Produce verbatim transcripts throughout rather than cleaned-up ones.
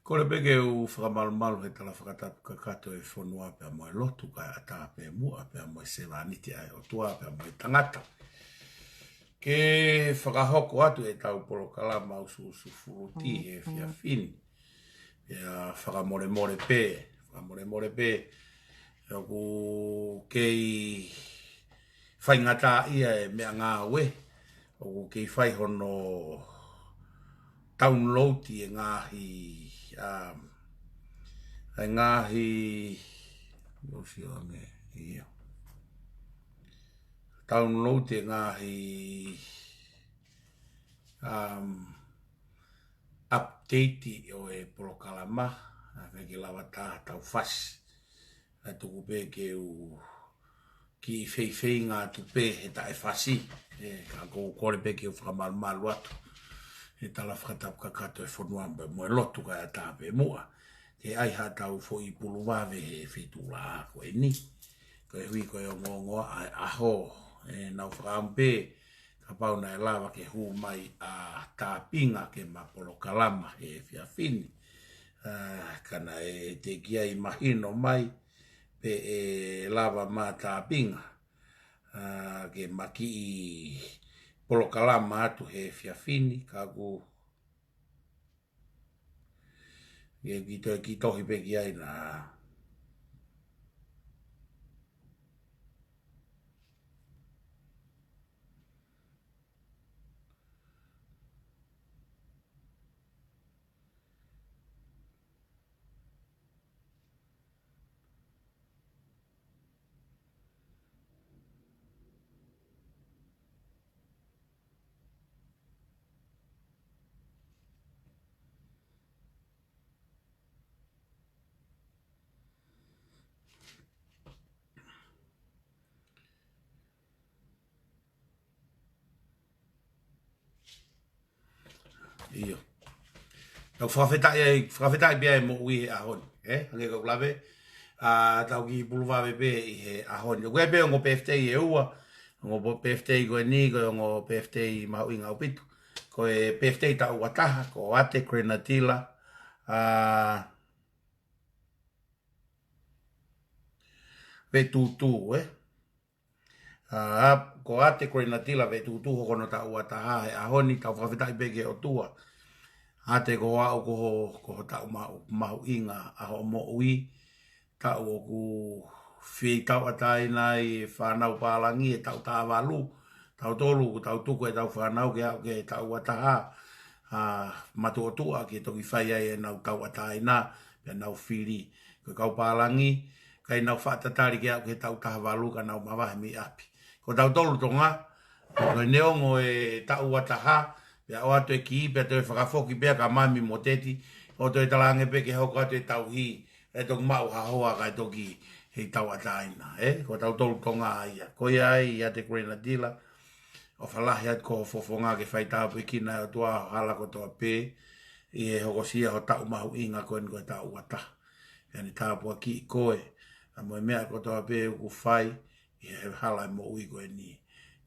Kole pē ke u fakamalumalu he tala fakatapu kakato ʻo e fonua pea mo e lotu kae ʻatā pē muʻa pea mo e sevāniti ʻa e ʻOtua pea mo e tangata. Ke fakahoko atu ʻetau polokalama usuusu fuluti he efiafi ni. Pea fakamolemole pē, fakamolemole pē, ʻoku kei faingataʻaʻia e meʻangāue, ʻoku kei fai hono download ʻi he ngaahi, um, e ngaahi, ʻosi ange, ʻio. Download e ngaahi, um, update ʻo e polokalama, ʻa, ke ke lava tā tau fasi. ʻA, tuku pē ke u kiʻi feifeinga atu pē he taʻe fasi. ʻE, ka ʻoku ou kole pē ke u fakamalumalu atu he tala fakatapu kakato ʻo e fonua pea mo e lotu kae ʻatā pē muʻa. Ke ʻai haʻatau foʻi pulu vave he feituʻulaʻā ko eni. Koeʻuhi ko e ongoongoa ʻa e ʻaho. ʻE, nau fakaʻamu pē kapau naʻe lava ke hū mai ʻa Tāpinga ke ma polokalama he efiafi ni. ʻA, ka naʻe teʻeki ai mahino mai pe ʻe lava ma Tāpinga, ʻa, ke ma kiʻi polokalama atu he efiafi ni, ka ʻoku ke kiʻi tohi, kiʻi tohi pē ki ai na. ʻIo. Tau fakafetaʻi ai, fakafetaʻi pē ʻa e moʻui he ʻaho ni, ē? Hangē ko ʻeku lave, ʻa, tau kiʻi pulu vave pē ʻi he ʻaho ni. ʻOku ʻi ai pē ongo birthday ʻe ua, ongo birthday ko eni, ko e ongo birthday mahuʻinga ʻaupito. Ko e birthday taʻu ua taha, ko Ate Grenadilla, ʻa, Vetutu, ē? ʻA, ko Ate Grenadilla Vetutu hoko hono taʻu ua taha he ʻaho ni, tau fakafetaʻi pē ki he ʻOtua. Ate, ko aʻu ko ho, ko ho taʻu mahu, mahuʻinga ʻa hoʻo moʻui, taʻu ʻoku fie tauʻatāina ai e fānau pālangi, e taʻu taha valu, tautolu, ʻoku tau tuku ʻetau fānau ke aʻu ki he taʻu ua taha, ʻa, matuʻotuʻa ke toki fai ai ʻenau tauʻatāina, pea nau fili. Ko e kau pālangi, ʻikai nau faʻa tatali ke aʻu ki he taʻu taha valu ka nau mavahe mei ʻapi. Ko tautolu Tonga, ko e neongo e taʻu ua taha, pea ʻoatu e kī, pea toe fakafoki pea ka mami mo teti, ʻo toe talaange pē ke hoko atu e tauhi, ʻe toki maʻu ha hoa kae toki hei tauʻatāina, ē? Ko tautolu Tonga ia. Ko ia ai, Ate Grenadilla, ʻofa lahi atu ki ho fofonga ke fai tāpuekina ʻe he ʻOtua ho hala kotoa pē, ʻi he hokosia ho taʻu mahuʻinga ko eni ko e taʻu ua taha. Pea ne tāpuakiʻi koe, ʻa, mo e meʻa kotoa pē ʻoku fai, ʻi he hala e moʻui ko eni.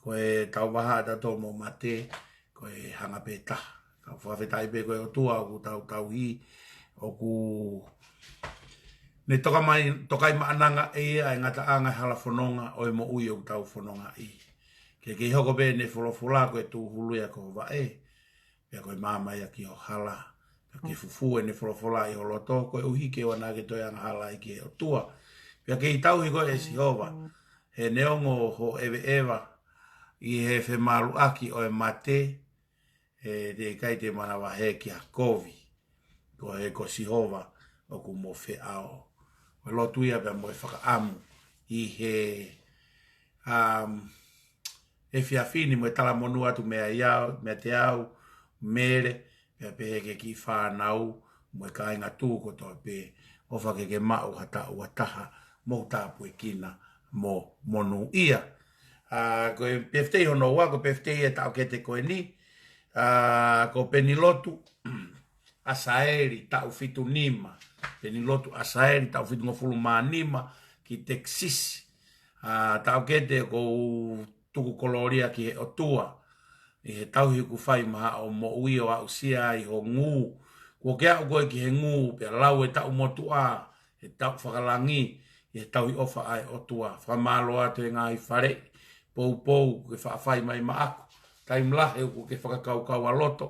Ko e tau vahaʻa tautolu mo mate, ko e hanga pē taha. Ka fakafetaʻi pē ko e ʻOtua ʻoku tau tauhi, ʻoku ne toka mai, toka mai maʻananga ʻe ia e ngataʻanga e hala fononga ʻo e moʻui ʻoku tau fonongaʻi. Ke kei hoko pē ʻene folofola ko e tūhulu ia ki ho vaʻe, pea ko e maama ia ki ho hala. Pea ke fufū ʻene folofola ʻi ho loto, koeʻuhi ke ʻoua naʻa ke toe angahala ai ki he ʻOtua. Pea kei tauhi koe ʻe Sihova, he neongo hoʻo ʻeveʻeva ʻi he femāluʻaki ʻo e mate, he teʻeki ai te manavahē ki ha kovi, koeʻuhi ko Sihova ʻoku mo feʻao. Ko e lotu ia pea mo e fakaʻamu ʻi he, um, efiafi ni mo e talamonū atu meiate au, meiate au, Mele, pea pehē ki he kiʻi fānau mo e kāinga tuʻu kotoa pē, ʻofa ke ke maʻu ha taʻu ua taha, mou tāpuekina mo monūʻia. ʻA, ko e birthday hono ua, ko e birthday e taʻokete ko eni, ʻa, ko Penilotu ʻAsaeli, taʻu fitu nima. Penilotu ʻAsaeli, taʻu fitungofulu mā nima, ki Texas. ʻA, taʻokete ʻoku ou tuku kolōlia ki he ʻOtua ʻi he tauhi ʻoku fai maʻa hoʻo moʻui ʻo aʻusia ai ho ngū, Kuo ke aʻu koe ki he ngū, pea lau e taʻu motuʻa, he taʻu fakalangi, he tauhi ʻofa ʻa e ʻOtua. Fakamālō atu he ngaahi faleʻi poupou kuo ke faʻa fai mai maʻaku. Taimi lahi ʻoku ke fakakaukaualoto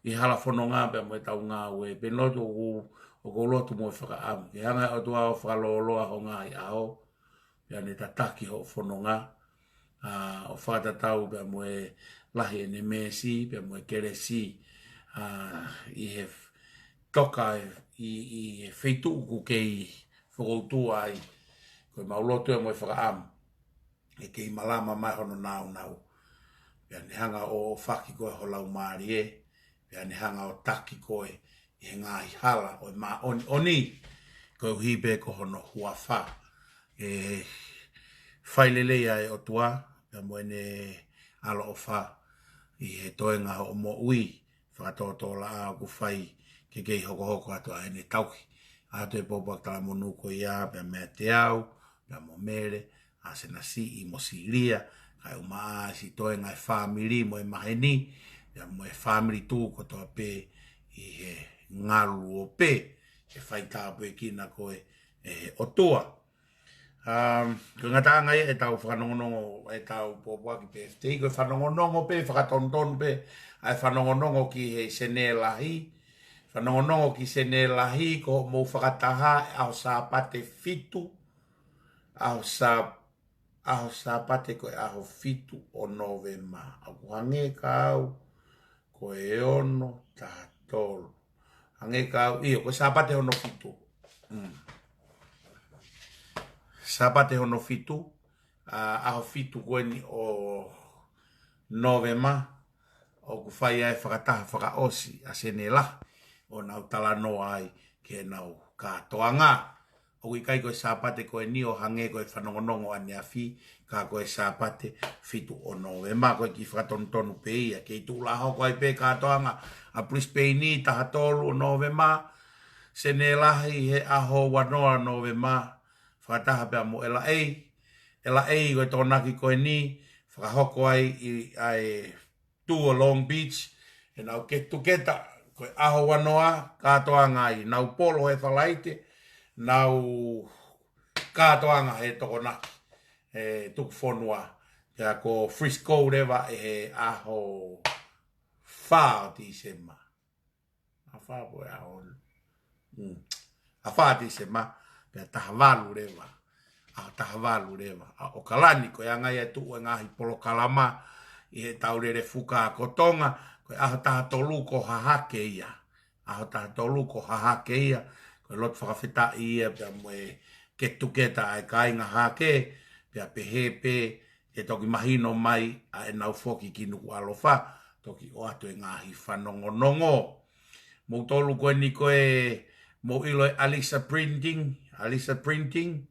ʻi he hala fononga pea mo ʻetau ngāue. Pea lotu ʻoku, ʻoku ou lotu mo e fakaʻamu ke hanga ʻe he ʻOtua ʻo fakalōloa ho ngaahi ʻaho, pea ne tataki hoʻo fononga, ʻa, ʻo fakatatau pea mo e lahi ʻene meesi, pea mo e kelesi, ʻa, ʻi he f-, toka ʻi, ʻi he feituʻu ʻoku kei fokoutua ai. Ko ʻemau lotu ia mo e fakaʻamu ʻe kei malama mai hono nāunau. Pea ne hanga ʻo ʻofaki koe ho laumālie, pea ne hanga ʻo taki koe ʻi he ngaahi hala ʻo e māʻoniʻoni, koeʻuhi pē ko hono huafa. ʻE fai lelei ʻa e ʻOtua, pea mo ʻene ʻaloʻofa ʻi he toenga hoʻo moʻui, fakatōtōlaʻā ʻoku fai ke kei hokohoko atu ʻa ʻene tauhi. ʻAtu e pōpoaki talamonū ko ia, pea meiate au, pea mo Mele, ʻa Senasiʻi mo Silia, kae ʻumaʻā siʻi toenga e fāmili mo e maheni, pea mo e fāmili tuʻu kotoa pē ʻi he ngalu ʻo pē, ke fai tāpuekina koe ʻe he ʻOtua. Um, ko e ngataʻanga ia ʻetau fanongonongo, ʻetau pōpoaki pē ʻe fitei, ko e fanongonongo pē, fakatonutonu pē ʻa e fanongonongo ki he sene lahi. Fanongonongo ki sene lahi, ko hoʻomou fakataha, ʻaho Sāpate fitu, ʻaho Sā-, ʻaho Sāpate ko e ʻaho fitu ʻo Nōvema. ʻOku hangē ka au, ko e ono taha tolu. Hangē ka au, ʻio, ko e Sāpate hono fitu. Mm. Sāpate hono fitu, ʻa, ʻaho fitu ko eni ʻo Nōvema, ʻoku fai ai e fakataha fakaʻosi ʻa sene lahi, ʻo nau talanoa ai ki heʻenau kātoanga. ʻOku ʻikai ko e Sāpate ko eni ʻo hangē ko e fanongonongo ʻaneafi, ka ko e Sāpate fitu ʻo Nōvema, ko e kiʻi fakatonutonu pē ia, kei tuʻu lā hoko ai pē kātoanga ʻa Brisbane taha tolu ʻo Nōvema, sene lahi he ʻaho ua noa ʻo Nōvema, fakataha pea mo L A. L A ko e Tokonaki ko eni, fakahoko ai ʻi, ʻa e tour Long Beach, ʻenau get together, ko e ʻaho ua noa, kātoanga ai, nau polo he Falaite, nau kātoanga he Tokonaki, ʻe tuku fonua, pea ko Frisco leva ʻi he ʻaho fā ʻo Tīsema. ʻAho fā pē ʻaho. Mm. ʻAho fā Tīsema, pea taha valu leva. ʻAho taha valu leva. ʻA ʻOkalani, ko e anga ia e tuʻu e ngaahi polokalama ʻi heʻetau lele fuka ko Tonga, ko e ʻaho taha tolu ko Hahake ia. ʻAho taha tolu ko Hahake ia, ko e lotu fakafetaʻi ia, pea mo e get together ʻa e kāinga Hahake, pea pehē pē, ke toki mahino mai ʻa ʻenau foki ki Nukuʻalofa, toki ʻoatu e ngaahi fanongonongo. Moutolu ko eni ko e mou ʻilo e Alisa Printing, Alisa Printing.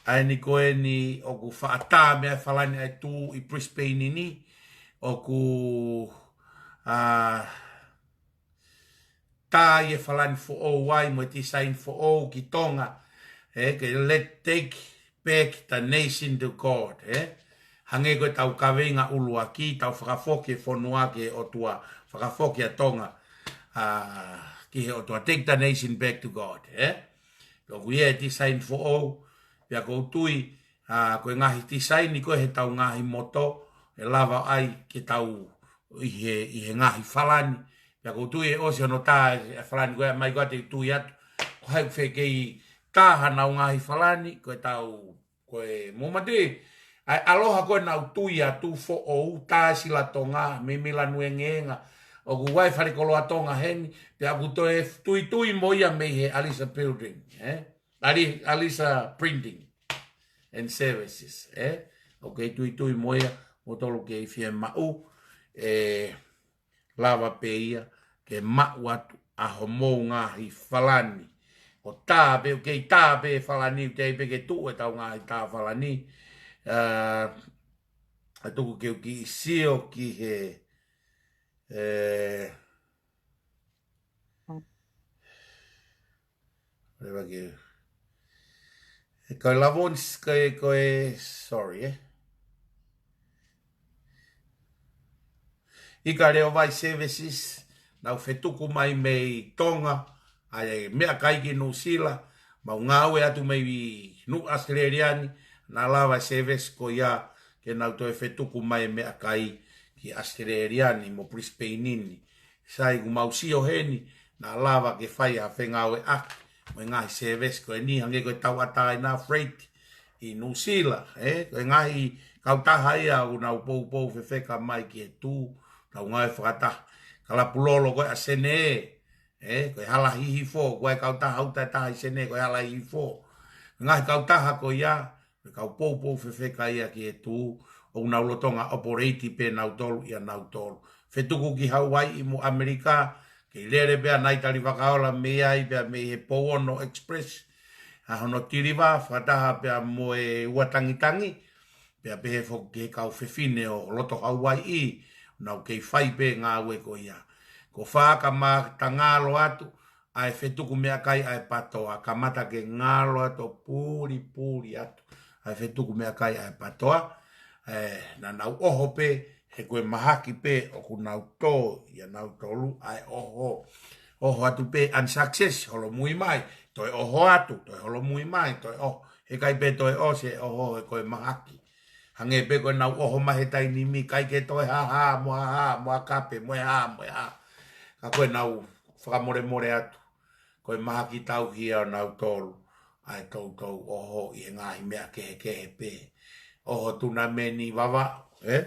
ʻA eni ko eni ʻoku faʻa tā mei ai e falani ʻa e tuʻu ʻi Brisbane ni. ʻOku, ʻa, tā ia e falani foʻou ai mo e tisaini foʻou ki Tonga, ē, ke let take back the nation to God, ē. Hangē ko ʻetau kaveinga ʻuluaki, tau fakafoki e fonua ki he ʻOtua, fakafoki ʻa Tonga, ʻa, ki he ʻOtua, take the nation back to God, ē. ʻOku ʻi ai e tisaini foʻou, pea ʻoku ou tui, ʻa, ko e ngaahi tisaini ko ē heʻetau ngaahi moto, ʻe lava ai ke tau ʻi he, ʻi he ngaahi falani. Pea ʻoku ou tui ʻe ʻosi hono tā e falani ko ē, mai ko ē te u tui atu. Ko hai ʻoku fie kei tā hanau ngaahi falani, ko ʻetau, ko e mou manatuʻi, ʻa e ʻaloha ko ē ʻenau tui atu foʻou, tā e sila Tonga, mei, mei Lanuengenga, ʻoku ʻi ai e falekoloa Tonga heni, pea ʻoku toe tuitui mo ia mei he Alisa Building, ē? Ali-, Alisa Printing and Services, ē? ʻOku kei tuitui mo ia, moutolu kei fiemaʻu, ʻe lava pē ia ke maʻu atu ʻa homou ngaahi falani. ʻO tā pē, ʻoku kei tā pē falani, ʻoku teʻeki pē ke tuʻu ʻetau ngaahi tā falani. ʻA, ʻa tuku ke u kiʻi sio ki he, ē, leva ke, ē, ko e Lavoni, ko e, ko e, sorry, ē. ʻIka Leovai Services, nau fetuku mai mei Tonga, ʻa e meʻakai ki Nuʻusila, mau ngāue atu mei Nuʻu ʻAositelēlia ni, naʻa lava e service ko ia ke nau toe fetuku mai e meʻakai ki ʻAositelēlia ni mo Brisbane ni. Sai, kuo mau sio heni, naʻa lava ke fai ha fengāueʻaki mo e ngaahi service ko eni, hangē ko e tauʻatāina freight ʻi Nuʻusila, ē? Ko e ngaahi kautaha ia ʻoku nau poupou fefeka mai ki he tuʻu, tau ngāue fakataha. Kalapulolo ko ē ʻa Senē, ē? Ko e Hala Hihifo, ko e kautaha uta ʻe taha ʻi Senē, ko e Hala Hihifo. Ngaahi kautaha ko ia, ko e kau poupou fefeka ia ki he tuʻu, ʻoku nau lolotonga operate pē nautolu ʻia nautolu. Fetuku ki Hauaiʻi mo ʻAmelika, kei lele pē ʻa Naitali Fakaola mei ai pea mei he Pouono Express, ʻa hono tiliva, fakataha pea mo e Ua Tangitangi, pea pehē foki ki he kau fefine ʻo loto Hauaiʻi, nau kei fai pē ngāue ko ia. Ko e fakamata ngalo atu ʻa e fetuku meʻakai ʻa e PATOA, kamata ke ngalo atu ʻo pulipuli atu ʻa e fetuku meʻakai ʻa e PATOA, ē, naʻa nau ʻoho pē, he ko e mahaki pē ʻoku nau tō ʻia nautolu ʻa e ʻoho. ʻOho atu pē unsuccess, holomui mai, toe ʻoho atu, toe holomui mai, toe ʻoho. Heʻikai pē toe ʻosi e ʻoho, he ko e mahaki. Hangē pē ko ʻenau ʻoho mai he taimi ni, ʻikai ke toe hā hā mo hā hā mo hā kape mo e hā mo e hā. Ka ko ʻenau fakamolemole atu, ko e mahaki tauhi ʻa nautolu ʻa e toutou ʻoho ʻi he ngaahi meʻa kehekehe pē. ʻOho tunameni Vavaʻu, ē?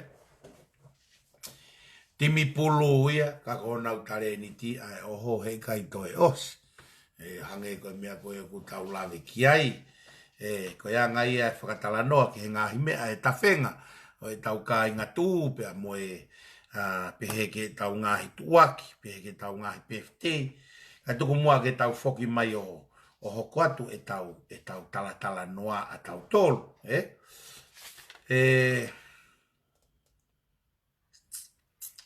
Timi pulu ia, ka ko honau talēniti ʻa e ʻoho, heʻikai toe ʻosi. Ē, hangē ko e meʻa ko ē ʻoku tau lave ki ai. Ē, ko e anga ia e fakatalanoa ki he ngaahi meʻa ʻe tafenga ʻo ʻetau kāinga tuʻu pea mo e, ā, pehē ki heʻetau ngaahi tuʻuaki, pehē ki heʻetau ngaahi birthday. Ka tuku muʻa ke tau foki mai ʻo, ʻo hoko atu ʻetau, ʻetau talatalanoa ʻa tautolu, ē? Ē,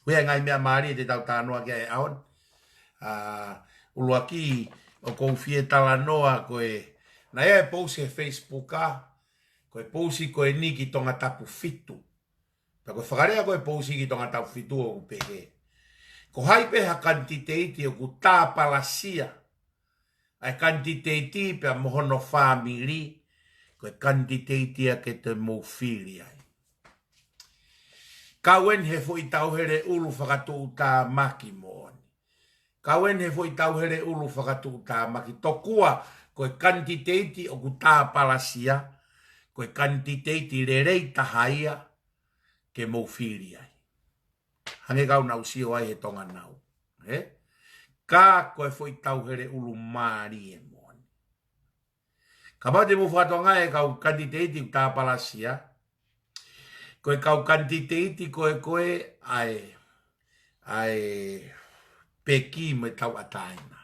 ʻoku ʻi ai e ngaahi meʻa mālie te tau talanoa ki ai he ʻaho ni. Ā, ʻuluaki, ʻoku ou fie talanoa ko e, naʻe ʻi ai e pousi he Facebook ā, ko e pousi ko eni ki Tongatapu fitu. Pea ko e fakalea ko e pousi ki Tongatapu fitu ʻoku pehē: Ko hai pē ha kanititeiti ʻoku tāpalasia ʻa e kanititeiti pea mo hono fāmili, ko e kanititeiti ia ke te mou fili ai. Kau eni he foʻi tauhele ʻulu fakatuʻutāmaki moʻoni. Kau eni he foʻi tauhele ʻulu fakatuʻutāmaki, tokua ko e kanititeiti ʻoku tāpalasia, ko e kanititeiti lelei taha ia ke mou fili ai. Hangē ko ʻenau sio ai he Tonga Now, ē? Ka ko e foʻi tauhele ʻulu mālie moʻoni. Kapau te mou fakatokangaʻi e kau kanititeiti ʻoku tāpalasia, ko e kau kanititeiti ko ē ko ē ʻa e, ʻa e peki mo e tauʻatāina.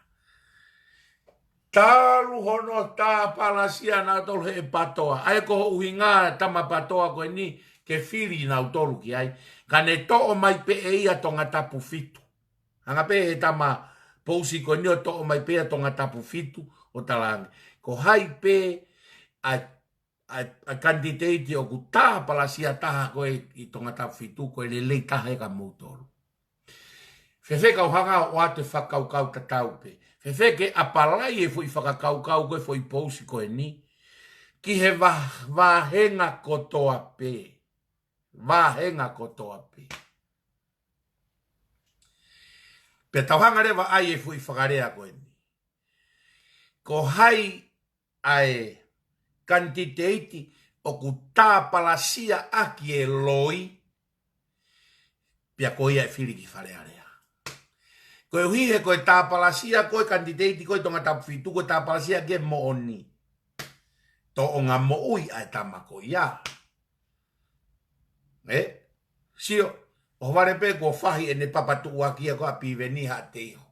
Talu hono tāpalasia nautolu he PATOA. ʻA ia ko hono ʻuhinga tama PATOA ko eni ke fili nautolu ki ai. Ka ne toʻo mai pē ʻe ia Tongatapu fitu. Hanga pē he tama pousi ko eni ʻo toʻo mai pē ia Tongatapu fitu ʻo talaange: Ko hai pē ʻa, ʻa, ʻa e kanititeiti ʻoku tāpalasia taha ko ē ʻi Tongatapu fitu, ko e lelei taha ia kia moutolu. Fēfē kau hanga ʻo ʻoatu e fakakaukau tatau pē? Fēfē ke ʻapalai e foʻi fakakaukau ko ē foʻi pousi ko eni ki he vā-, vāhenga kotoa pē. Vāhenga kotoa pē. Pea tau hanga leva ʻai e foʻi fakalea ko eni. Ko hai ʻa e kanititeiti ʻoku tāpalasia ʻaki e loi, pea ko ia ʻe fili ki Fale Alea. Koeʻuhi he ko e tāpalasia ko ē kanititeiti ko ē Tongatapu fitu, ko e tāpalasia ki he moʻoni. Tōʻonga moʻui ʻa e tama ko ia. Ē? Sio, ʻohovale pē kuo fahi ʻene papa tuʻuaki ia ko ē ʻa Piveni Haʻateiho.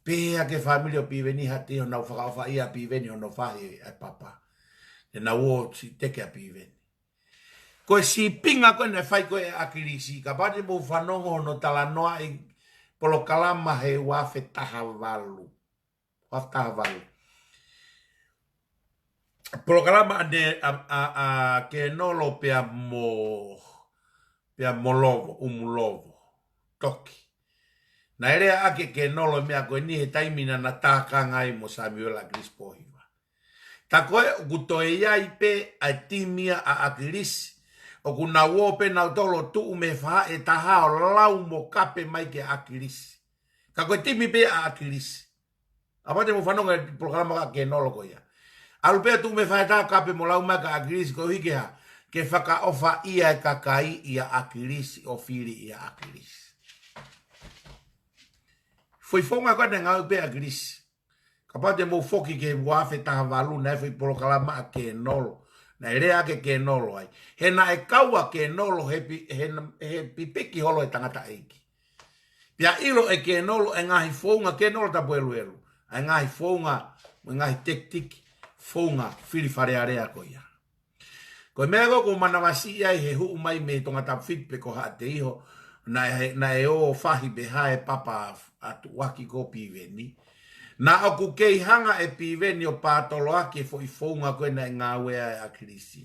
Pehē ʻe he fāmili ʻo Piveni Haʻateiho naʻa nau fakaʻofaʻia ʻa Piveni hono fahi ʻa e papa. Te nau ō ʻo teke ʻa Piveni. Ko e sīpinga ko ē naʻe fai ko ē ʻe ʻAkilisi, kapau te mou fanongo hono talanoa ʻi he polokalama he ua afe taha valu. Ua afe taha valu. Polokalama ʻa Ne-, ʻa, ʻa, ʻa Kenolo pea mo, pea mo Lovo, ʻUmulovo Toki. Naʻe leaʻaki ʻe Kenolo e meʻa ko eni he taimi naʻa na tākanga ai mo Samiuela ʻAkilisi Pōhiva. Tā ko ē ʻoku toe ʻi ai pē ʻa e timi ia ʻa ʻAkilisi, ʻoku nau ō pē nautolu ʻo tuʻu mei he faʻē ʻe taha ʻo lau mo kape mai kia ʻAkilisi. Ka ko e timi pē ʻa ʻAkilisi. Kapau te mou fanongo he polokalama ʻa Kenolo ko ia. ʻAlu pē ʻo tuʻu mei he faʻē ʻe taha ʻo kape mo lau mai kia ʻAkilisi koeʻuhi ke hā, ke fakaʻofaʻia e kakai ʻia ʻAkilisi ʻo fili ʻia ʻAkilisi. Foʻi founga ko ē naʻe ngāueʻaki pē ʻe ʻAkilisi. Kapau te mou foki ki he ua afe taha valu naʻe foʻi polokalama ʻa Kenolo. Naʻe leaʻaki ʻe Kenolo ai. He naʻe kau ʻa Kenolo he pi-, he, he pipiki holo e tangataʻeiki. Pea ʻilo ʻe Kenolo e ngaahi founga, Kenolo Tapueluelu, ʻa e ngaahi founga, mo e ngaahi tactic, founga fili Fale Alea ko ia. Ko e meʻa ko ē ʻoku ou manavasiʻi ai he huʻu mai mei Tongatapu fitu pe ko Haʻateiho, naʻe, naʻe ō fahi pē hae papa atu ʻaki ko Piveni. Naʻa ʻoku kei hanga ʻe Piveni ʻo pātoloaki e foʻi founga ko ē naʻe ngāueʻaki ʻe ʻAkilisi.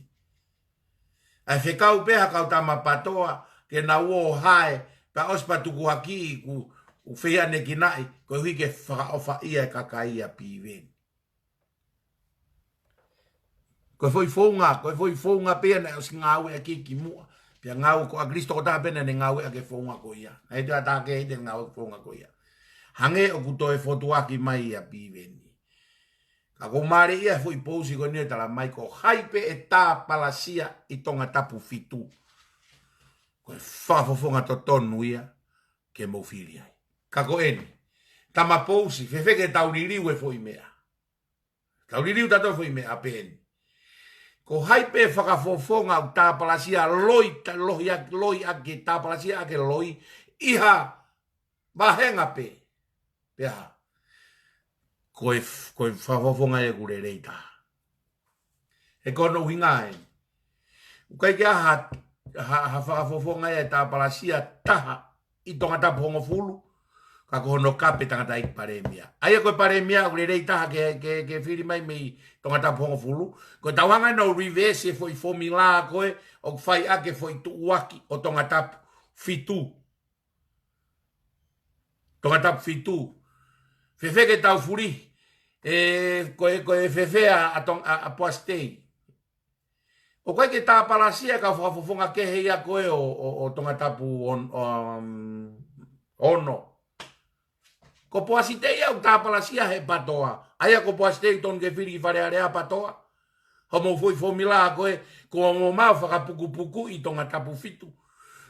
ʻA e fekau pē ha kau tama PATOA ke nau ō ʻo hae, pea ʻosi pea tukuakiʻi kuo, kuo fehiʻanekinaʻi, koeʻuhi ke fakaʻofaʻia e kakai ʻia Piveni. Ko e foʻi founga, ko e foʻi founga pē ia naʻe ʻosi ngāueʻaki ki muʻa. Pea ngāue ko ʻAkilisi tokotaha pē naʻa ne ngāueʻaki e founga ko ia. Naʻe ʻikai te ʻi ai ha taha kehe ʻi he ngāue founga ko ia. Hangē ʻoku toe fotuaki mai ʻia Piveni. Ka ʻoku mālie ia he foʻi pousi ko eni ʻoku tala mai ko hai pē ʻe tāpalasia ʻi Tongatapu fitu. Ko e fakafofonga totonu ia ke mou fili ai. Ka ko eni, tama pousi, fēfē ke tau liliu e foʻi meʻa. Tau liliu tautolu e foʻi meʻa pē eni. Ko hai pē fakafofonga ʻoku tāpalasia loi, ta-, lohi ʻaki, loi ʻaki, tāpalasia ʻaki e loi, ʻi ha vāhenga pē. Pea hā. Ko e f-, ko e fakafofonga ia ʻoku lelei taha. He ko hono ʻuhinga ē. ʻOku ʻikai ke ʻi ai ha, ha, ha fakafofonga ia ʻe tāpalasia taha ʻi Tongatapu hongofulu, ka ko hono kape tangataʻeiki palēmia. ʻA ia ko e palēmia ʻoku lelei taha ke, ke, ke fili mai mei Tongatapu hongofulu. Ko e tau hanga ʻo reverse e foʻi fomila ko ē ʻoku fai ʻaki e foʻi tuʻuaki ʻo Tongatapu fitu. Tongatapu fitu. Fēfē ke tau fuli. ʻE, ko e, ko e fēfē ʻa, ʻa Tong-, ʻa, ʻa Poasi Tei. ʻOku ʻikai ke tāpalasia e kau fakafofonga kehe ia ko ē ʻo, ʻo, ʻo Tongatapu on-, um, ono. Ko Poasi Tei ia ʻoku tāpalasia he PATOA. ʻA ia ko Poasi Tei ʻoku tonu ke fili ki Fale Alea ʻa PATOA. Hoʻomou foʻi fomila ko ē, ko hoʻomou fakapukupukuʻi Tongatapu fitu.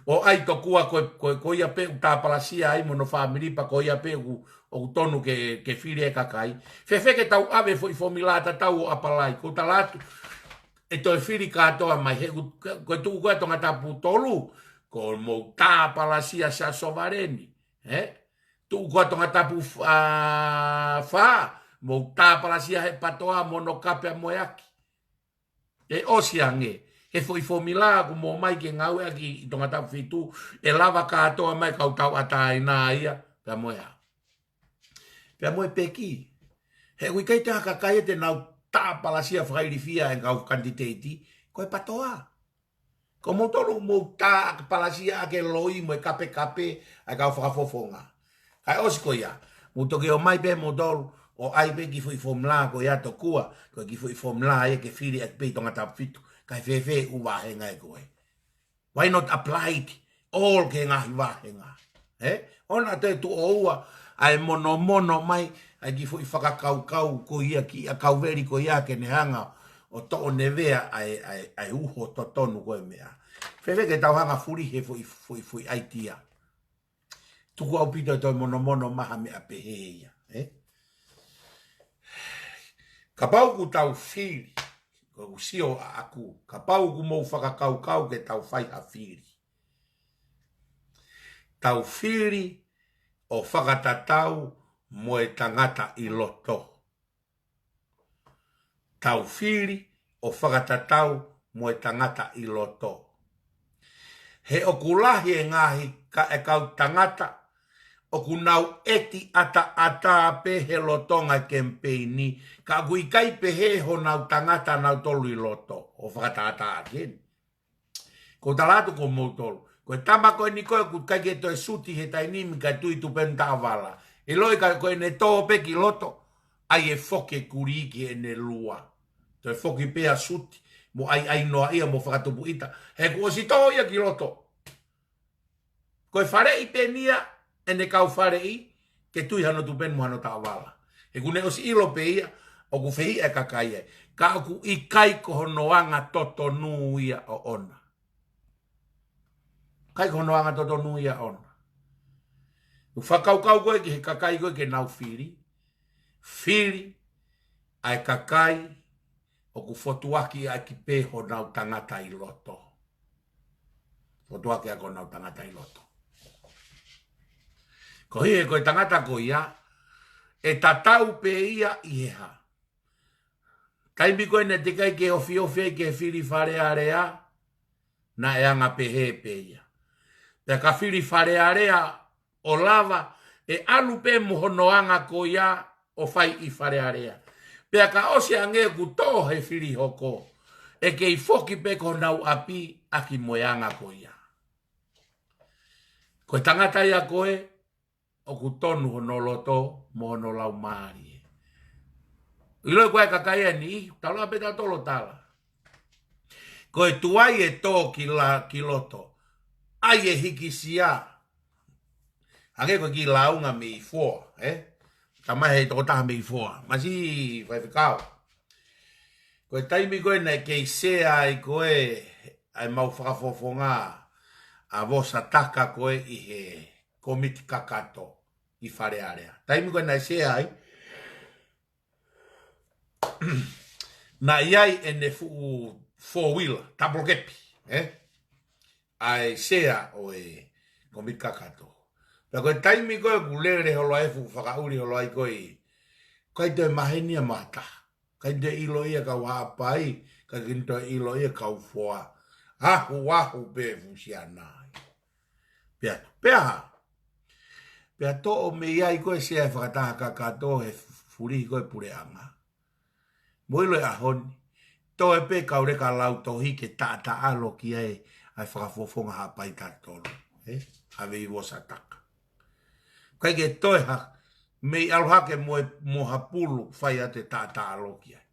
ʻO ʻai tokua ko, ko, ko ia pē ʻoku tāpalasia ai mo hono fāmili pea ko ia pē ʻoku, ʻoku tonu ke, ke fili e kakai. Fēfē ke tau ʻave e foʻi fomila tatau ʻo ʻapalai, ʻoku ou tala atu. ʻE toe fili kātoa mai he ʻoku, ko e tuʻu ko ē ʻa Tongatapu tolu, ko hoʻomou tāpalasia Siaosi Sovaleni. Ē? Tuʻu ko ē ʻa Tongatapu f-, ʻa, fā, mou tāpalasia he PATOA mo hono kape ʻa Moeaki. ʻE ʻosi ange, he foʻi fomila ʻoku mou ʻomai ke ngāueʻaki ʻi Tongatapu fitu, ʻe lava kātoa mai kau tauʻatāina ia, pea mo e hā. Pea mo e peki. He ʻoku ʻikai te ʻi ai ha kakai ia te nau tāpalasia fakailifia e kau kanititeiti, ko e PATOA. Ko moutolu mou tāpalasia ʻaki e loi mo e kapekape ʻa e kau fakafofonga. Kae ʻosi ko ia, mou toki ō mai pē moutolu, ʻo ʻai pē kiʻi foʻi fomila ko ia tokua, ko e kiʻi foʻi fomila ia ke fili ʻaki pē ʻi Tongatapu fitu, kae fēfē ʻū vāhenga ē ko ē. Why not apply it all ki he ngaahi vāhenga? Ē? ʻOua naʻa toe tuʻo ua, ʻa e monomono mai, ʻa e kiʻi foʻi fakakaukau ko ia ki ʻa Kauveli ko ia ke ne hanga ʻo toʻo nevea ʻa e, ʻa e, ʻa e uho totonu ko e meʻa. Fēfē ke tau hanga fuli he foʻi, foʻi, foʻi ʻaitia. Tuku ʻaupito e toe monomono mai ha meʻa pehē ia, ē? Kapau ʻoku tau fili, ko ʻeku sio ʻaʻaku, kapau ʻoku mou fakakaukau ke tau fai ha fili. Tau fili ʻo fakatatau mo e tangata ʻi loto. Tau fili ʻo fakatatau mo e tangata ʻi loto. He ʻoku lahi e ngaahi ka-, e kau tangata, ʻoku nau ʻeti ʻataʻatā pē he lolotonga e kemipeini, ka ʻoku ʻikai pehē honau tangata nautolu ʻi loto, ʻo fakatātā ʻaki eni. ʻOku ou tala atu ko moutolu, Ko e tama ko eni ko ē ʻoku ʻikai ke toe suti he taimi ni kae tui tupenu taʻovala. ʻIloʻi ka ko ʻene tō pē ki loto, ʻai ʻe foki e kulī ki heʻene lua. Toe foki pē ʻa suti, mo ʻaiʻai noa ia mo fakatupu ʻita. He kuo ʻosi tō ia ki loto. Ko e faleʻi pē eni ia ʻene kau faleʻi, ke tui hano tupenu mo hano taʻovala. He kuo ne ʻosi ʻilo pē ia, ʻoku fehiʻa e kakai ai. Ka ʻoku ʻikai ko hono anga totonu ia ʻoʻona. ʻIkai ko hono anga totonu ia ʻoʻona. ʻOku fakakaukau ko ē ki he kakai ko ē ke nau fili. Fili ʻa e kakai ʻoku fotuakiʻaki pē honau tangata ʻi loto. Fotuakiʻaki honau tangata ʻi loto. Ko ia ko e tangata ko ia, ʻe tatau pē ia ʻi he hā. Taimi ko ē naʻe teʻeki ai ke ofiofi ai ke fili Fale Alea, naʻe anga pehē pē ia. Pea ka fili Fale Alea ʻo lava, ʻe ʻalu pē mo hono anga ko ia ʻo fai ʻi Fale Alea. Pea ka ʻosi ange ʻoku tō he fili hoko, ʻe kei foki pē ki honau ʻapi ʻaki mo e anga ko ia. Ko e tangata ia ko ē, ʻoku tonu hono loto mo hono laumālie. ʻIloʻi ko ē kakai ʻe niʻihi, tala pē tautolu ʻo tala. Ko e tuai ʻe tō ki la-, ki loto, ʻai ʻe hikisia. Hangē ko e kiʻi lāunga mei Foa, ē? Tamai he tokotaha mei Foa. Masiʻi faifekau. Ko e taimi ko ē naʻe kei sea ai ko ē, ʻa e mau fakafofonga, ʻa Vosataka ko ē ʻi he komiti kakato ʻi Fale Alea. Taimi ko ē naʻe sea ai, naʻe ʻi ai ʻene fuʻu four wheeler, tapolokepi, ē? ʻA e sea ʻo e komiti kakato. Pea ko e taimi ko ē ʻoku lele holo ai fuʻu fakaʻuli holo ai ko ē, ʻikai toe maheni ia mo ha taha. ʻIkai toe ʻilo ia kau Haʻapai, ʻikai toe ʻilo ia kau Foa. Ahu, ahu pē fusiana ai. Pea, pea hā. Pea toʻo mei ai ko ē sea e fakataha kakato he fulihi ko ē puleʻanga. Mou ʻilo e ʻaho ni. Toe pē kau leka lautohi ke taʻataʻalo ki ai ʻa e fakafofonga Haʻapai tautolu. Ē? ʻAve ʻi Vosataka. ʻIkai ke toe ha, mei ʻalu hake mo e, mo ha pulu fai atu e taʻataʻalo ki ai.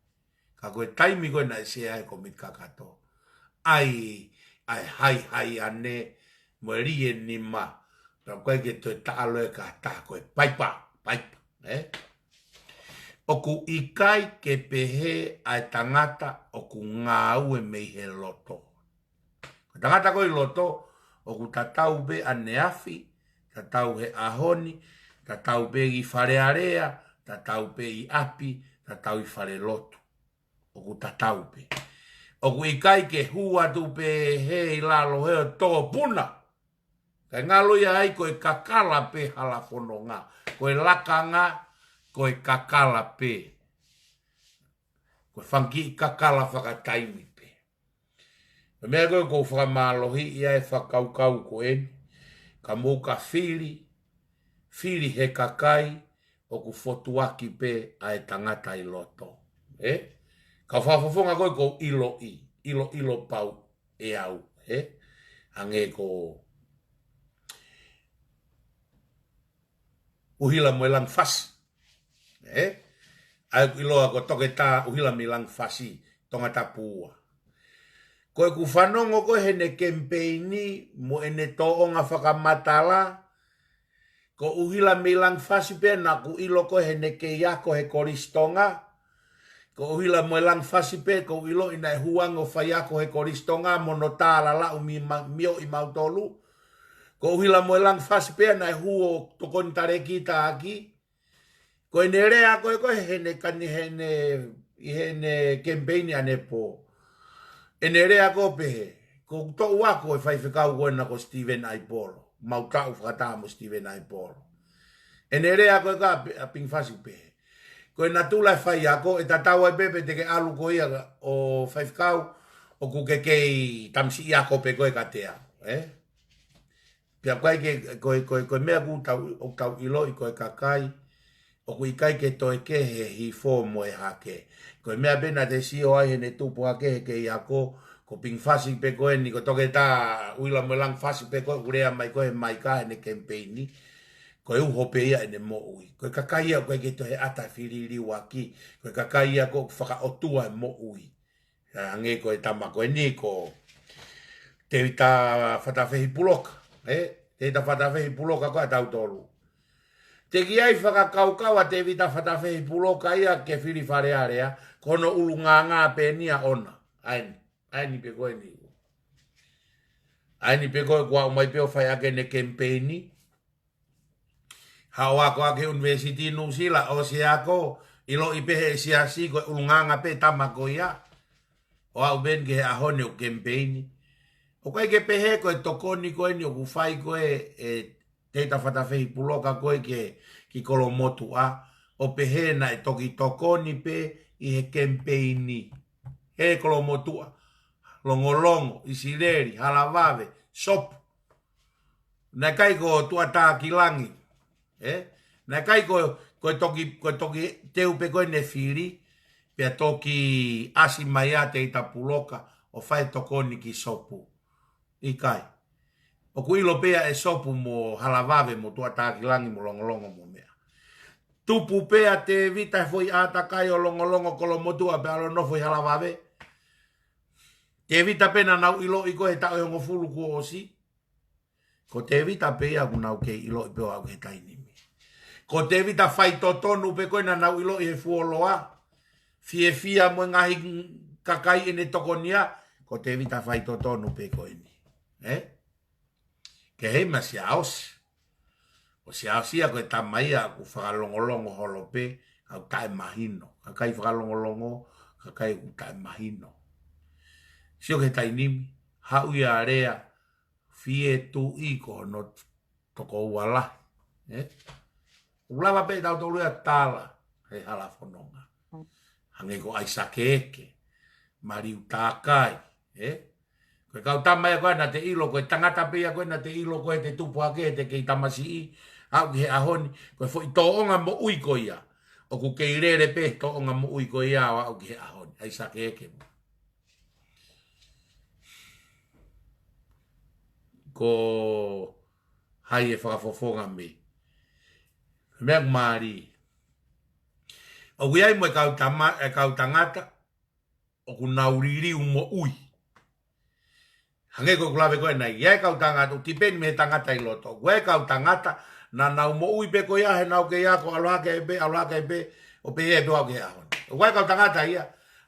Ka ko e taimi ko ē naʻe sea ai e komiti kakato. ʻAi, ʻa e haihai ane, mo e lie nima, pea ʻikai ke toe taʻalo ʻe ha taha ko e paipa, paipa, ē? ʻOku ʻikai ke pehē ʻa e tangata ʻoku ngāue mei he loto. Ko e tangata ko ē ʻi loto, ʻoku tatau pē ʻaneafi, tatau he ʻaho ni, tatau pē ʻi Fale Alea, tatau pē ʻi ʻapi, tatau ʻi falelotu. ʻOku tatau pē. ʻOku ʻikai ke hū atu pē he ʻi lalo he ʻo tō puna. Kae ngalo ia ai ko e kakala pē hala fononga. Ko e lakanga, ko e kakala pē. Ko e fanga kiʻi kakala fakataimi pē. Ko e meʻa ko ē ʻoku ou fakamālohiʻi ʻa e fakakaukau ko eni. Ka mou ka fili, fili he kakai, ʻoku fotuaki pē ʻa e tangata ʻi loto. Ē? Ka fakafofonga ko ē ʻoku ou ʻiloʻi, ʻilo, ʻilo pau ʻe au. Ē? Hangē ko ʻUhila mo e Langifasi. Ē? ʻA ia ʻoku ʻiloa ko Toketā ʻUhila mei Langifasi, Tongatapu ua. Ko ʻeku fanongo ko ē heʻene kemipeini mo ʻene tōʻonga fakamatala, ko ʻUhila mei Langifasi pē naʻa ku ʻilo ko ē heʻene kei ako he Kolisi Tonga. Ko ʻUhila mo e Langifasi pē, ʻoku ou ʻiloʻi naʻe hū ange ʻo faiako he Kolisi Tonga mo hono tālalaʻu mi ma-, mioʻi mautolu. Ko ʻUhila mo e Langifasi pē naʻe hū ʻo tokoni talēkita ʻaki. Ko ʻene lea ko ē ko ē heʻene kani heʻene, ʻi heʻene kemipeini ʻanepō. ʻEne lea ko ē pehē, ko ʻeku toʻu ako e faifekau ko ena ko Steven Aipolo. Mau taʻu fakataha mo Steven Aipolo. ʻEne lea ko ē ka pe-, ʻa Pingifasi pehē. Ko e natula e faiako, ʻe tatau ai pē pe te ke ʻalu ko ia ʻo faifekau, ʻoku ke kei tamasiʻi ako pē ko ē kiate au, ē? Pea ʻoku ʻikai ke, ko e, ko e, ko e meʻa ʻoku tau, ʻoku tau ʻiloʻi ko e kakai, ʻoku ʻikai ke toe kehe he hifo mo e hake. Ko e meʻa pē naʻa te sio ai heʻene tupu hake he kei ako, Ko Ping Fasi pē ko eni, ko Toketā Uila Moelangi Fasi pē ko ē ʻoku lea mai ko ē he maika heʻene kemipeini. Ko e uho pē ia ʻene moʻui. Ko e kakai ia ʻoku ʻikai ke toe ʻata fili liliu ʻaki. Ko e kakai ia ʻoku fakaʻotua e moʻui. Hangē ko e tama ko eni ko Tēvita Fatafehi Puloka. Ē? Tēvita Fatafehi Puloka ko ē ʻa tautolu. Teʻeki ai fakakaukau ʻa Tēvita Fatafehi Puloka ia ke fili Fale Alea, ko hono ʻulungaanga pē eni ia ʻoʻona. ʻA eni, ʻa eni pē ko eni. ʻA eni pē ko ē kuo aʻu mai pē ʻo fai ʻaki ʻene kemipeini. Haʻu ʻo ako ʻaki ʻunivēsiti Nuʻusila, ʻosi ako, ʻiloʻi pē he siasi ko e ʻulungaanga pē tama ko ia. ʻO aʻu pē eni ki he ʻaho ni ʻoku kemipeini. ʻOku ʻikai ke pehē ko e tokoni ko eni ʻoku fai ko ē ʻe Tēvita Fatafehi Puloka ko ē ki, ki Kolomotuʻa, ʻo pehē naʻe toki tokoni pē ʻi he kemipeini. He Kolomotuʻa, Longolongo, ʻIsileli, Halavave, Sopu. Naʻe ʻikai ko Tuʻatākilangi. Ē? Naʻe ʻikai ko, ko e toki, ko e toki teu pē ko ē ʻene fili, pea toki ʻasi mai ʻa Tēvita Puloka ʻo fai tokoni ki Sopu. ʻIkai. ʻOku ʻilo pē ia ʻe Sopu mo Halavave mo Tuʻatākilangi mo Longolongo mo meʻa. Tupu pē ʻa Tēvita he foʻi ʻātakai ʻo Longolongo, Kolomotuʻa pea ʻalu ʻo nofo ʻi Halavave. Tēvita pē naʻa nau ʻiloʻi ko ē he taʻu ʻe hongofulu kuo ʻosi. Ko Tēvita pē ia ʻoku nau kei ʻiloʻi pē ʻo aʻu ki he taimi ni. Ko Tēvita faitotonu pē ko ē naʻa nau ʻiloʻi he fuoloa. Fiefia mo e ngaahi kakai ʻene tokonia. Ko Tēvita faitotonu pē ko eni. Ē? Ke hei ma Siaosi. ʻO Siaosi ia ko e tama ia ʻoku fakalongolongo holo pē, ʻoku taʻemahino. Kakai fakalongolongo, kakai ʻoku taʻemahino. Sio ki he taimi ni, haʻu ia ʻo lea, fie tuʻi ko hono tokoua lahi. Ē? ʻOku lava pē tautolu ia ʻo tala, he hala fononga. Hangē ko ʻAisake Eke, Maliu Takai, ē? Ko e kau tama ia ko ē naʻa te ʻilo, ko e tangata pē ia ko ē naʻa te ʻilo ko ē te tupu hake, te kei tamasiʻi, aʻu ki he ʻaho ni, ko e foʻi tōʻonga moʻui ko ia. ʻOku kei lele pē tōʻonga moʻui ko ia ʻo aʻu ki he ʻaho ni, ʻAisake Eke. Ko hai ʻe fakafofonga mei. Meʻa ʻoku mālie. ʻOku ʻi ai mo e kau tama, e kau tangata, ʻoku nau liliu moʻui. Hangē ko ʻeku lave ko ē ʻanenai, ʻi ai e kau tangata, ʻoku tipeni mei he tangata ʻi loto. ʻOku ʻi ai e kau tangata, naʻa nau moʻui pē ko ia, he nau kei ako, ʻalu hake pē, ʻalu hake pē, ʻo pehē pē ʻo aʻu ki he ʻaho ni. ʻOku ʻi ai e kau tangata ia,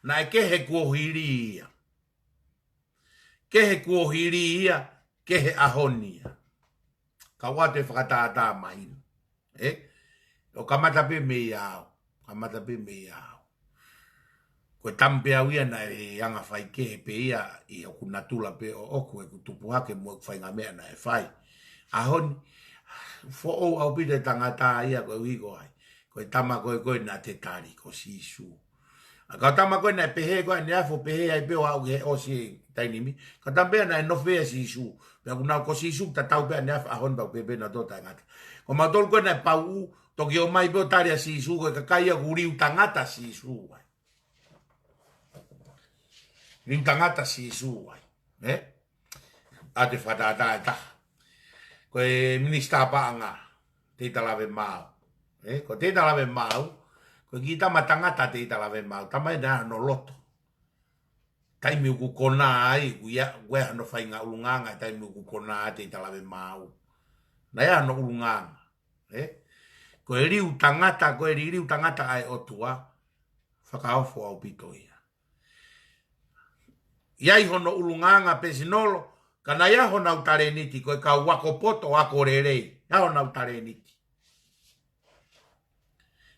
naʻe kehe kuo hili ia. Kehe kuo hili ia, kehe ʻaho ni ia. Ka ʻoua te fakatātā mahino. Ē? ʻO kamata pē mei au. Kamata pē mei au. Ko e tama pē au ia naʻe anga faikehe pē ia ʻi hoku natula pē ʻoʻoku ʻeku tupu hake mo ʻeku faʻahinga meʻa naʻe fai. ʻAho ni, foʻou ʻaupito e tangata ia koeʻuhi ko hai. Ko e tama ko ē ko ē naʻa te tali ko Sīsū. ʻA e kau tama ko ē naʻe pehē ko ē ʻaneafi ʻo pehē ai pē ʻo aʻu ki he ʻosi e taimi ni. Kau tama pē ia naʻe nofo ʻia Sīsū. Pea ʻoku nau ko Sīsū tatau pē ʻaneafi, ʻaho ni pau pē pē nautolu taʻengata. Ko mautolu ko ē naʻe pauʻu, toki ō mai pē ʻo tali ʻa Sīsū, ko e kakai ia ʻoku liu tangata Sīsū ai. Liu tangata Sīsū ai. Ē? ʻA te fakatātā e taha. Ko e minisitā paʻanga, Tēvita Lavemaau. Ē? Ko Tēvita Lavemaau, ko e kiʻi tama tangata Tēvita Lavemaau, tama ia naʻe ʻi ai hano loto. Taimi ʻoku konā ai, ʻoku ʻi ai, ʻoku ʻi ai hano faʻahinga ʻulungaanga, taimi ʻoku konā ai Tēvita Lavemaau. Naʻe ʻi ai hano ʻulungaanga. Ē? Ko e liu tangata, ko e liliu tangata ʻa e ʻOtua, fakaofo ʻaupito ia. ʻI ai hono ʻulungaanga pēsinolo, ka naʻe ʻi ai honau talēniti, ko e kau ako poto, ako lelei, ʻi ai honau talēniti.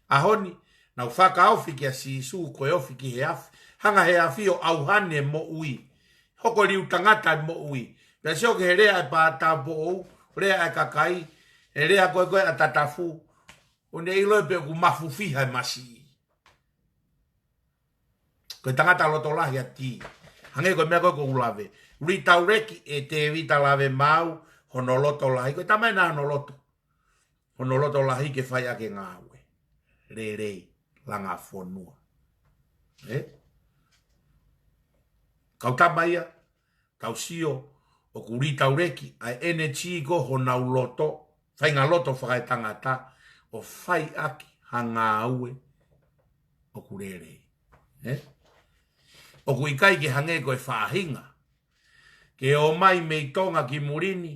ʻAho ni, nau fakaofi kia Sīsū, ko e ofi ki he afi, hanga he afi ʻo ʻauhani e moʻui. Hoko liu tangata e moʻui. Pea sio ki he lea e pātau poʻou, lea e kakai, e lea ko ē ko ē ʻa Tatafu, ʻo ne ʻilo pē ʻoku mafufiha e masiʻi. Ko e tangata loto lahi ʻa Tī. Hangē ko e meʻa ko ē ʻoku ou lave. Litauleki ʻe Tēvita Lavemaau hono loto lahi. Ko e tama ia naʻe ʻi ai hono loto. Hono loto lahi ke fai ʻaki e ngāue. Lelei, langa fonua. Ē? Kau tama ia, tau sio, ʻoku lī tauleki ʻa e energy ko honau loto, faʻahinga loto fakaetangata, ʻo fai ʻaki ha ngāue ʻoku lelei. Ē? ʻOku ʻikai ke hangē ko e faʻahinga ke ō mai mei Tonga ki muli ni,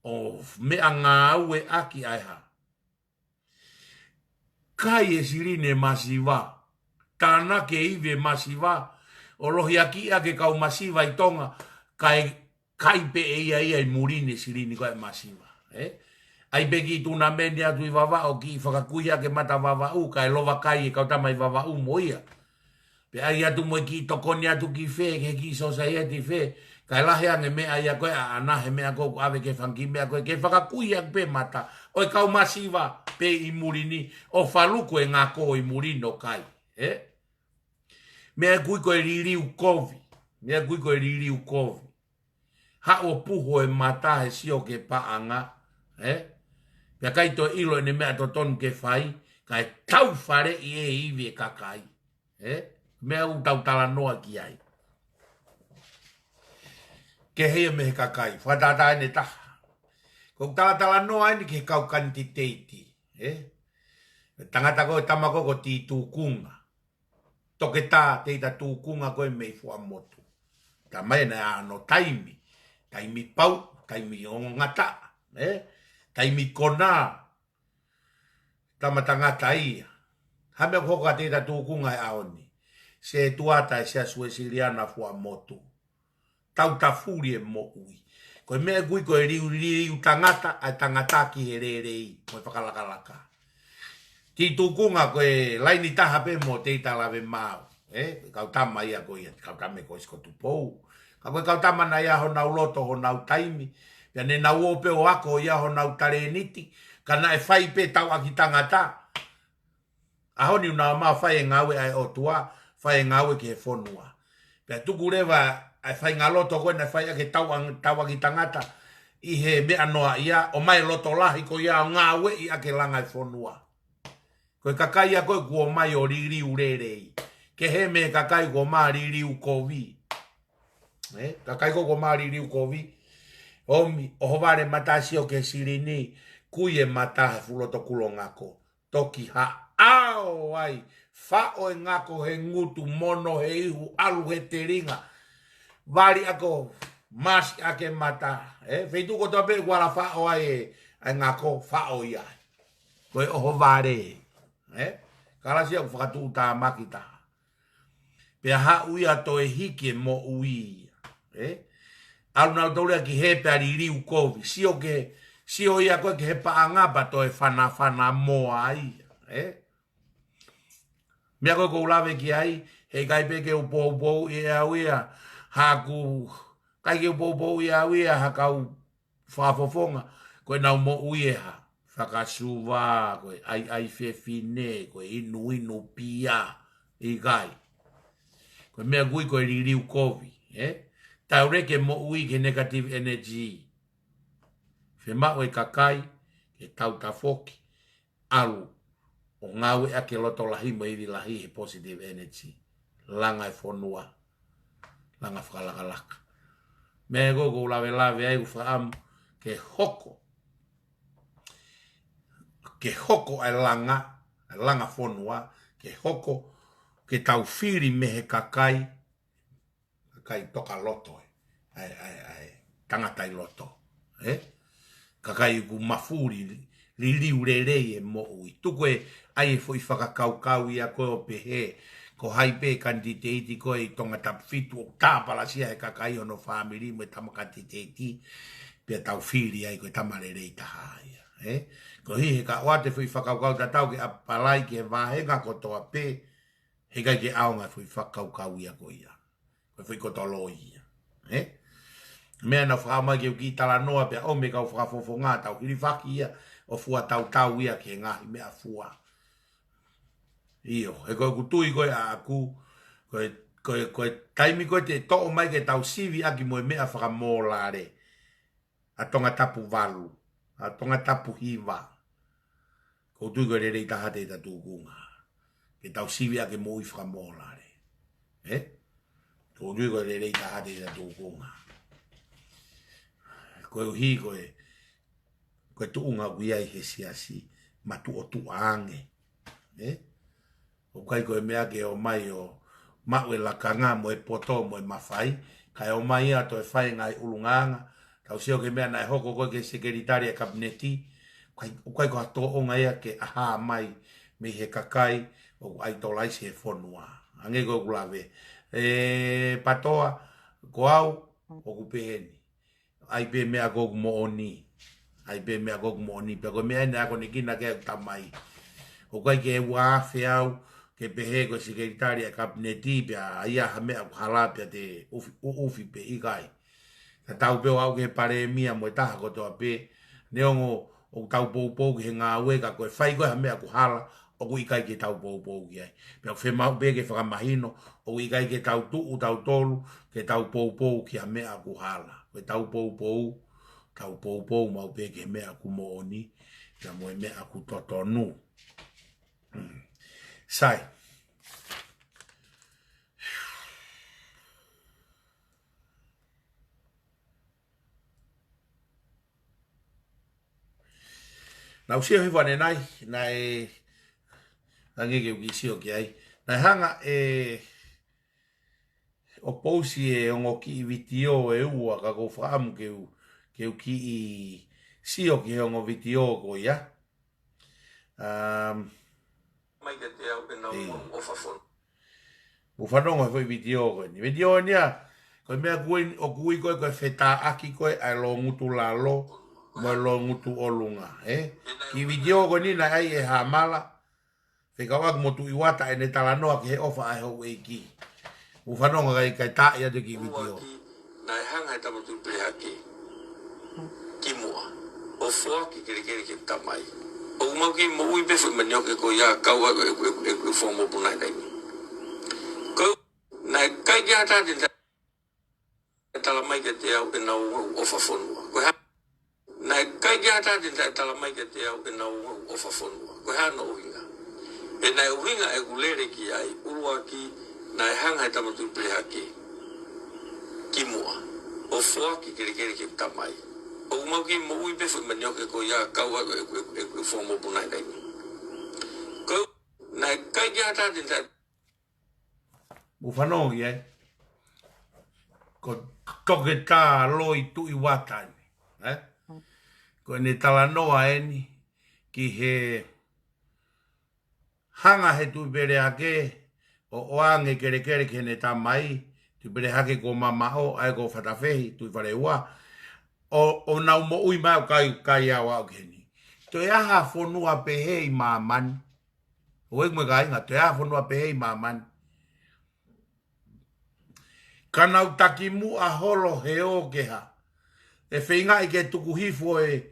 ʻo meʻangāue ʻaki ʻa e hā. Kai e silini e masiva. Tānaki e ivi e masiva. ʻO lohiakiʻi ʻaki e kau masiva ʻi Tonga. Kae kai pē ʻe ia ia ʻi muli ni e silini ko e masiva. Ē? ʻAi pē kiʻi tunameni atu ʻi Vavaʻu, kiʻi fakakui ʻaki e mata Vavaʻu, kae lova kai e kau tama ʻi Vavaʻu mo ia. Pea ʻai atu mo e kiʻi tokoni atu ki fē, ki he kiʻi sōsaieti fē, kae lahi ange meʻa ia ko ē ʻaʻana he meʻa ko ē ʻoku ʻave ki he fanga kiʻi meʻa ko ē, ke fakakui ʻaki pē mata ʻo e kau masiva pē ʻi muli ni, ʻo faluku e ngako ʻi muli ni ʻo kai. Ē? Meʻa ʻoku ui ko e liliu kovi. Meʻa ʻoku ui ko e liliu kovi. Haʻu ʻo puho e mata he sio ki he paʻanga. Ē? Pea ʻikai toe ʻilo ʻene meʻa totonu ke fai, kae tau faleʻi e ivi e kakai. Ē? Meʻa ʻoku tau talanoa ki ai. Kehe ia mei he kakai. Fakatātā ʻeni ʻe taha. Ko ʻeku talatalanoa ʻeni ki he kau kanititeiti. Ē? Tangata ko e tama ko ē ko Tī Tūkunga. Toketā Teita Tūkunga ko ē mei Fuaʻamotu. Tama ʻena ʻi hono taimi. Taimi pau, taimi ongongataʻa. Ē? Taimi konā. Tama tangata ia. Hā e meʻa ʻoku hoko ʻa Teita Tūkunga he ʻaho ni? Setuata e Siasi Uēsiliana Fuaʻamotu. Tautafuli e moʻui. Ko e meʻa ʻoku ui ko e liu, liu tangata, ʻa e tangata ki he lelei, mo e fakalakalaka. Tī Tūkunga ko e laini taha pē mo Teita Lavemaau. Ē, kau tama ia ko ia, kau tama ko ē ʻo Sikotu Pou. Ka ko e kau tama naʻe ʻi ai honau loto, honau taimi. Pea ne nau ō pē ʻo ako ʻi ai honau talēniti. Ka naʻe fai pē tauʻaki tangata. ʻAho ni ʻoku nau ō mai ʻo fai e ngāue ʻa e ʻOtua, fai e ngāue ki he fonua. Pea tuku leva ʻa e faʻahinga loto ko ē naʻe fai ʻaki e tauʻa-, tauʻaki tangata ʻi he meʻa noaʻia, ʻomai e loto lahi ko ia ʻo ngāueʻi ʻaki e langa e fonua. Ko e kakai ia ko ē kuo ō mai ʻo liliu lelei. Kehe mei he kakai kuo ō mai ʻo liliu kovi. Ē, kakai ko ē kuo ō mai ʻo liliu kovi. ʻOmi, ʻohovale e mata sio ki he silini, kui e mata he fuʻu loto kulongako. Toki haʻao ai, faʻo e ngako he ngutu, mono he ihu, ʻalu he telinga. Vali ako, masi ʻaki e mata. Ē, feituʻu kotoa pē kuo ala faʻo ai e, ʻa e ngako faʻo ia. Ko e ʻohovale. Ē, kalasi ʻoku fakatuʻutāmaki taha. Pea haʻu ia ʻo toe hiki e moʻui ia. Ē? ʻAlu nautolu ia ki hē pea liliu kovi. Sio ki he, sio ia ko ē ki he paʻanga pea toe fanafana moa ia. Ē? Meʻa ko ē ʻoku ou lave ki ai, heʻikai pē ke u poupouʻi ʻe au ia, haʻaku, ʻikai ke u poupouʻi ʻe au ia, ha kau fakafofonga, ko ʻenau moʻui e hā. Fakasuva, ko e ʻaiʻai fefine, ko e inuinu pia, ʻikai. Ko e meʻa ʻoku ui ko e liliu kovi, ē? Tauleke e moʻui ki he negative energy. Fiemaʻu e kakai, ke tau tafoki, ʻalu ʻo ngāue ʻaki e loto lahi mo e ivi lahi he positive energy. Langa e fonua. Langa fakalakalaka. Meʻa ko ē ʻoku ou lavelave ai ʻoku ou fakaʻamu ke hoko. Ke hoko ʻa e langa, ʻa e langa fonua, ke hoko, ke tau fili mei he kakai, kakai toka loto ē. ʻA e, ʻa e, ʻa e, tangata ʻi loto. Ē? Kakai ʻoku mafuli, liliu lelei e moʻui. Tuku e, ʻai e foʻi fakakaukau ia ko ē ʻo pehē, ko hai pē kanititeiti ko ē ʻi Tongatapu fitu ʻoku tāpalasia he kakai hono fāmili mo e tama kanititeiti, pea tau fili ai ko e tama lelei taha ia. Ē? Koeʻuhi he ka ʻoatu e foʻi fakakaukau tatau ke ʻapalai ki he vāhenga kotoa pē, heʻikai ke ʻaonga e foʻi fakakaukau ia ko ia. Ko e foʻi kotoloi ia. Ē? Meʻa naʻa ku fakaʻamu ke u kiʻi talanoa pea ʻomi e kau fakafofonga tau hilifaki ia ʻo fua tautau ia ki he ngaahi meʻa fua. ʻIo, he ko ʻeku tui ko ē ʻaʻaku, ko e, ko e, ko e taimi ko ē te toʻo mai ke tau sivi ʻaki mo e meʻa fakamōlale. ʻA Tongatapu valu, ʻa Tongatapu hiva. ʻOku ou tui ko e lelei taha Teita Tūkunga. Ke tau sivi ʻaki e moʻui fakamōlale. Ē? Tau tui ko e lelei taha te ta tukunga. Koeʻuhi ko e, ko e tuʻunga ʻoku ʻi ai he siasi, matuʻotuʻa ange. ʻE? ʻOku ʻikai ko e meʻa ke ʻomai ʻo maʻu e lakanga mo e poto mo e mafai, kae ʻomai ia ʻo toe fai e ngaahi ʻulungaanga. Tau sio ki he meʻa naʻe hoko ko ē ki he sekelitali ʻa e kapineti, ʻoku ʻikai, ʻoku ʻikai ko ha tōʻonga ia ke ʻā mai mei he kakai ʻoku ʻaitolaisi he fonua. Hangē ko ʻeku lave. ʻE Patoa, ko au, ʻoku pehē ni. ʻAi pē meʻa ʻoku moʻoni. ʻAi pē meʻa ʻoku moʻoni. Pea ko e meʻa eni ʻoku ne kina ke ʻoku tamai. ʻOku ʻikai ke u ʻafe au ke pehē ko e sekelitali ʻa e kapineti pea ʻai ha meʻa ʻoku hala pea te ʻufi, ʻu-, ʻufi pē, ʻikai. Tatau pē ʻo aʻu ki he palēmia mo e taha kotoa pē. Neongo ʻoku tau poupou ki he ngāue ka ko e fai ko ē ha meʻa ʻoku hala, ʻoku ʻikai ke tau poupou ki ai. Pea ʻoku fiemaʻu pē ke fakamahino, ʻoku ʻikai ke tau tuʻu tautolu ke tau poupou ki ha meʻa ʻoku hala. Ko e tau poupou, tau poupou maʻu pē ki he meʻa ʻoku moʻoni, pea mo e meʻa ʻoku totonu. Mm. Sai. Naʻá ku sio he fane nai, naʻe, hangē ke u kiʻi sio ki ai. Naʻe hanga ʻe ʻo pousi e ongo kiʻi vitiō ʻe ua ka ʻoku ou fakaʻamu ke u, ke u kiʻi sio ki he ongo vitiō ko ia. Um, Mai kiate au ʻenau ʻofa fonu. ʻOku fanongo he foʻi vitiō ko eni. Vitiō eni ʻa, ko e meʻa ʻoku ui, ʻoku ui ko ē ko e fetāʻaki ko ē ʻa e Lōngutulalo mo e Lōngutuʻolunga, ē? Kiʻi vitiō ko eni naʻe ʻai ʻe Hamala, fekauʻaki mo Tuʻi Uata ʻene talanoa ki he ʻofa ʻa e houʻeiki. ʻOku fanongo kae, kae taaʻi atu e kiʻi vitiō. Naʻe hanga ʻe he Tama Tuʻi Pelehake ki muʻa ʻo foaki kelekele ki he tamai. ʻOku mau kiʻi moʻui pē foʻi manioke ko ia kau ai ʻeku, ʻeku, ʻeku, ʻeku foʻi mopuna ʻi he taimi. Ko, naʻe ʻikai ke ʻatā te ta-, talamai kiate au ʻenau ʻofa fonua. Ko e hā, naʻe ʻikai ke ʻatā te ta-, talamai kiate au ʻenau ʻofa fonua. Ko e hā hono ʻuhinga? He naʻe ʻuhinga ʻeku lele ki ai, ʻuluaki, naʻe hanga ʻe he Tama Tuʻi Pelehake ki muʻa ʻo foaki kelekele ki he tamai. ʻOku mau kiʻi moʻui pē foʻi manioke ko ia kau ai ʻeku, ʻeku, ʻeku, ʻeku foʻi mopuna ʻi he taimi. Ko, naʻe ʻikai ke ʻatā te ta-, ʻOku fanongo ki ai. Ko Toketā Loi Tuʻi Uata eni, ē? Ko ʻene talanoa eni ki he hanga ʻe he Tuʻi Pelehake ʻo ʻoange kelekele ki heʻene tamai, Tuʻi Pelehake ko Mamaʻo, ʻa ia ko Fatafehi, Tuʻi Faleua, ʻo, ʻo nau moʻui mai ʻo kai, kai au au ki heni. Toe ʻi ai ha fonua pehē ʻi māmani? ʻOku ʻi ai mo e kāinga, toe ʻi ai ha fonua pehē ʻi māmani? Ka nau takimuʻa holo he ō ke hā? ʻE feingaʻi ke tuku hifo e,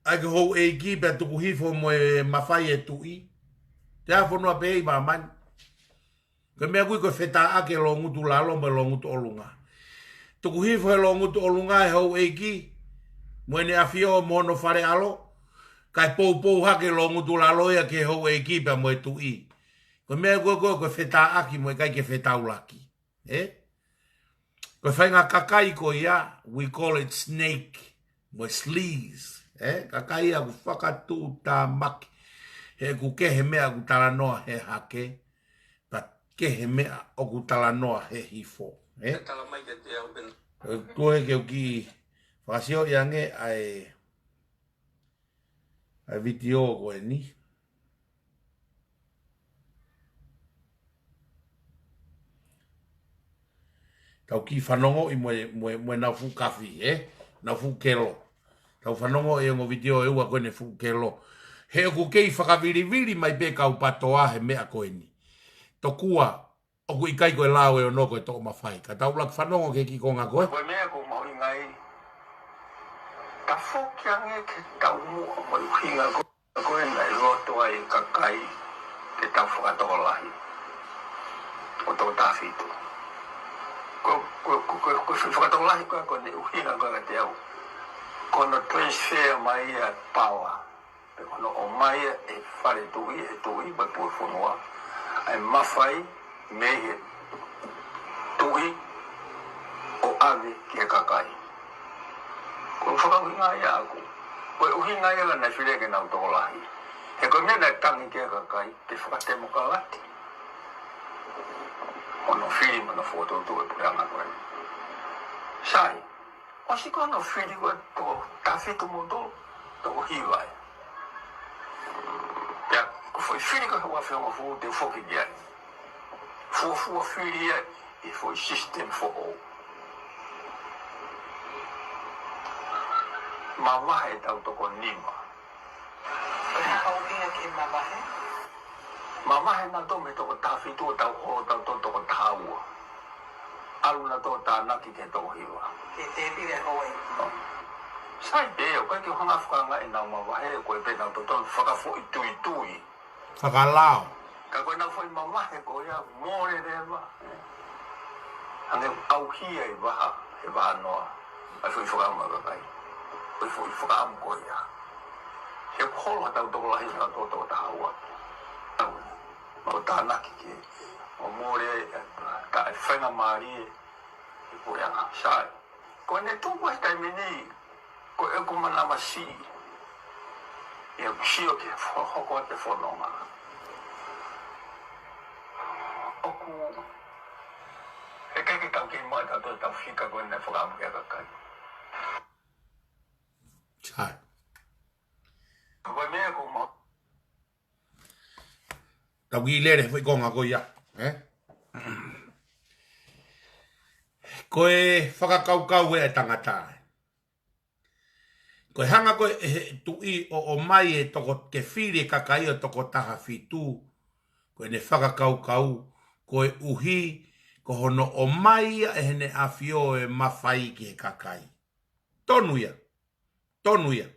ʻa e ke houʻeiki pea tuku hifo mo e mafai e tuʻi. Toe ʻi ai ha fonua pehē ʻi māmani? Ko e meʻa ʻoku ui ko e fetāʻaki e Lōngutulalo mo e Lōngutuʻolunga. Tuku hifo he Lōngutuʻolunga e houʻeiki mo ʻene ʻafio mo hono fale ʻalo, kae poupou hake e Lōngutulalo ia ki he houʻeiki pea mo e tuʻi. Ko e meʻa ko ē ko ē ko e fetāʻaki mo e ʻikai ke fetaulaki. Ē? Ko e faʻahinga kakai ko ia, we call it snake, mo e sleaze. Ē? Kakai ia ʻoku fakatuʻutāmaki he ʻoku kehe meʻa ʻoku talanoa he hake, pea kehe meʻa ʻoku talanoa he hifo. Ē? Talamai kiate au ʻenau. Ko e ke u kiʻi fakasioʻi ange ʻa e ʻa e vitiō ko eni. Tau kiʻi fanongoʻi mo e, mo e, mo e nau fuʻu kafi, ē? Nau fuʻu kelo. Tau fanongoʻi e ongo vitiō ʻe ua ko eni fuʻu kelo. He ʻoku kei fakavilivili mai pē kau Patoa he meʻa ko eni. Tokua, ʻoku ʻikai ko e lao ʻe ono ko e toʻo mafai. Ka tau laka fanongo ki he kiʻi konga ko ē. Ko e meʻa ʻoku mahuʻinga ai, tafoki ange ke taumuʻa mo e ʻuhinga ko, ko ē naʻe loto ai e kakai ke tau fakatokolahi ʻo toko taha fitu. Ko, ko, ko, ko, ko e fakatokolahi ko ē ko ʻene ʻuhinga ko ē kiate au, ko hono transfer mai ʻa e power. Pe ko hono ʻomai ʻe he fale tuʻi, ʻe he tuʻi, mo e pulefonua, ʻa e mafai mei he ʻUhi ʻo ʻave ki he kakai. Ko e fakaʻuhinga ia ʻaʻaku. Ko e ʻuhinga ia naʻe fili ai ke nau tokolahi. He ko e meʻa naʻe tangi ki ai e kakai, ke fakatemokalati. Hono fili mo hono fokotuʻutuʻu e puleʻanga ko ē. Sai, ʻosi ko hono fili ko ē toko taha fitu mo tolu, toko hiva ē. Pea ko e foʻi fili ko ē ʻe uafulu mā fā te u foki ki ai. Fuofua fili ia ʻi he foʻi system foʻou. Mavahe ʻetau toko nima. Ko e hā hoʻo ʻuhinga ki he mavahe? Mavahe nautolu mei he toko taha fitu ʻo tau holo tautolu toko taha ua. ʻAlu nautolu ʻo tānaki ki he toko hiva. Ke tēpile ko ē. Sai pē, ʻoku ʻikai ke u hanga ʻo fakaangaʻi ʻenau mavahe, ko e pē ʻenau totonu fakafoʻituitui. Fakalao. Ka ko ʻenau foʻi mavahe ko ia mole leva. Hangē ʻauhia e vaha, e vaha noa. ʻA e foʻi fakaʻamu ʻa e kakai. Ko e foʻi fakaʻamu ko ia. He ko e holo ʻetau tokolahi ʻa e toko taha ua. ʻAlu ʻo tānaki ki ai. ʻO mole ai, ka e faingamālie e puleʻanga. Sai. Ko ʻene tuku ʻa e taimi ni, ko ʻeku manavasiʻi. ʻI heʻeku sio ki he fo-, hoko atu e fononga. ʻOku, ʻe ʻikai ke tau kei maʻu ʻe tautolu ʻetau fika ko ē naʻe fakaʻamu ki ai e kakai. Sai. Ko e meʻa ko ma- Tau kiʻi lele he foʻi konga ko ia, ē? Ko e fakakaukau ē ʻa e tangata ē. Ko e hanga ko ē ʻe he tuʻi ʻo ʻomai e toko, ke fili e kakai ʻo toko taha fitu, ko ʻene fakakaukau, koeʻuhi ko hono ʻomai ia ʻe heʻene ʻAfio e mafai ki he kakai. Tonu ia. Tonu ia.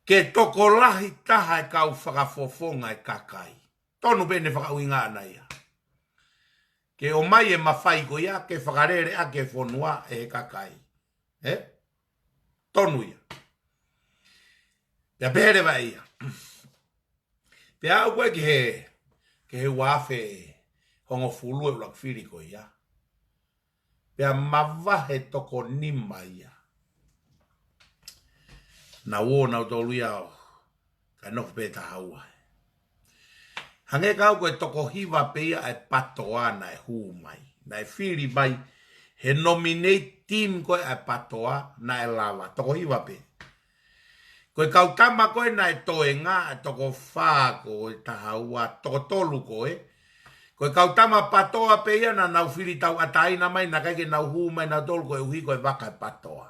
Ke tokolahi taha e kau fakafofonga e kakai. Tonu pē ʻene fakaʻuhinga ʻana ia. Ke ʻomai e mafai ko ia, ke fakalele ʻaki e fonua ʻe he kakai. Ē? Tonu ia. Pea pehē leva ia. Pea aʻu ko ē ki he, ki he uaafe hongofulu e ʻuluaki fili ko ia. Pea mavahe toko nima ia. Naʻa nau ō nautolu ia ʻo ka nofo pē taha ua. Hangē ka ko e toko hiva pē ia ʻa e PATOA naʻe hū mai. Naʻe fili mai he nominate team ko ē ʻa e PATOA naʻe lava. Toko hiva pē. Ko e kau tama ko ē naʻe toenga, toko fā ko ē, taha ua, toko tolu ko ē. Ko e kau tama PATOA pē ia naʻa nau fili tauʻatāina mai, naʻe ʻikai ke nau hū mai nautolu koeʻuhi ko e vaka e PATOA.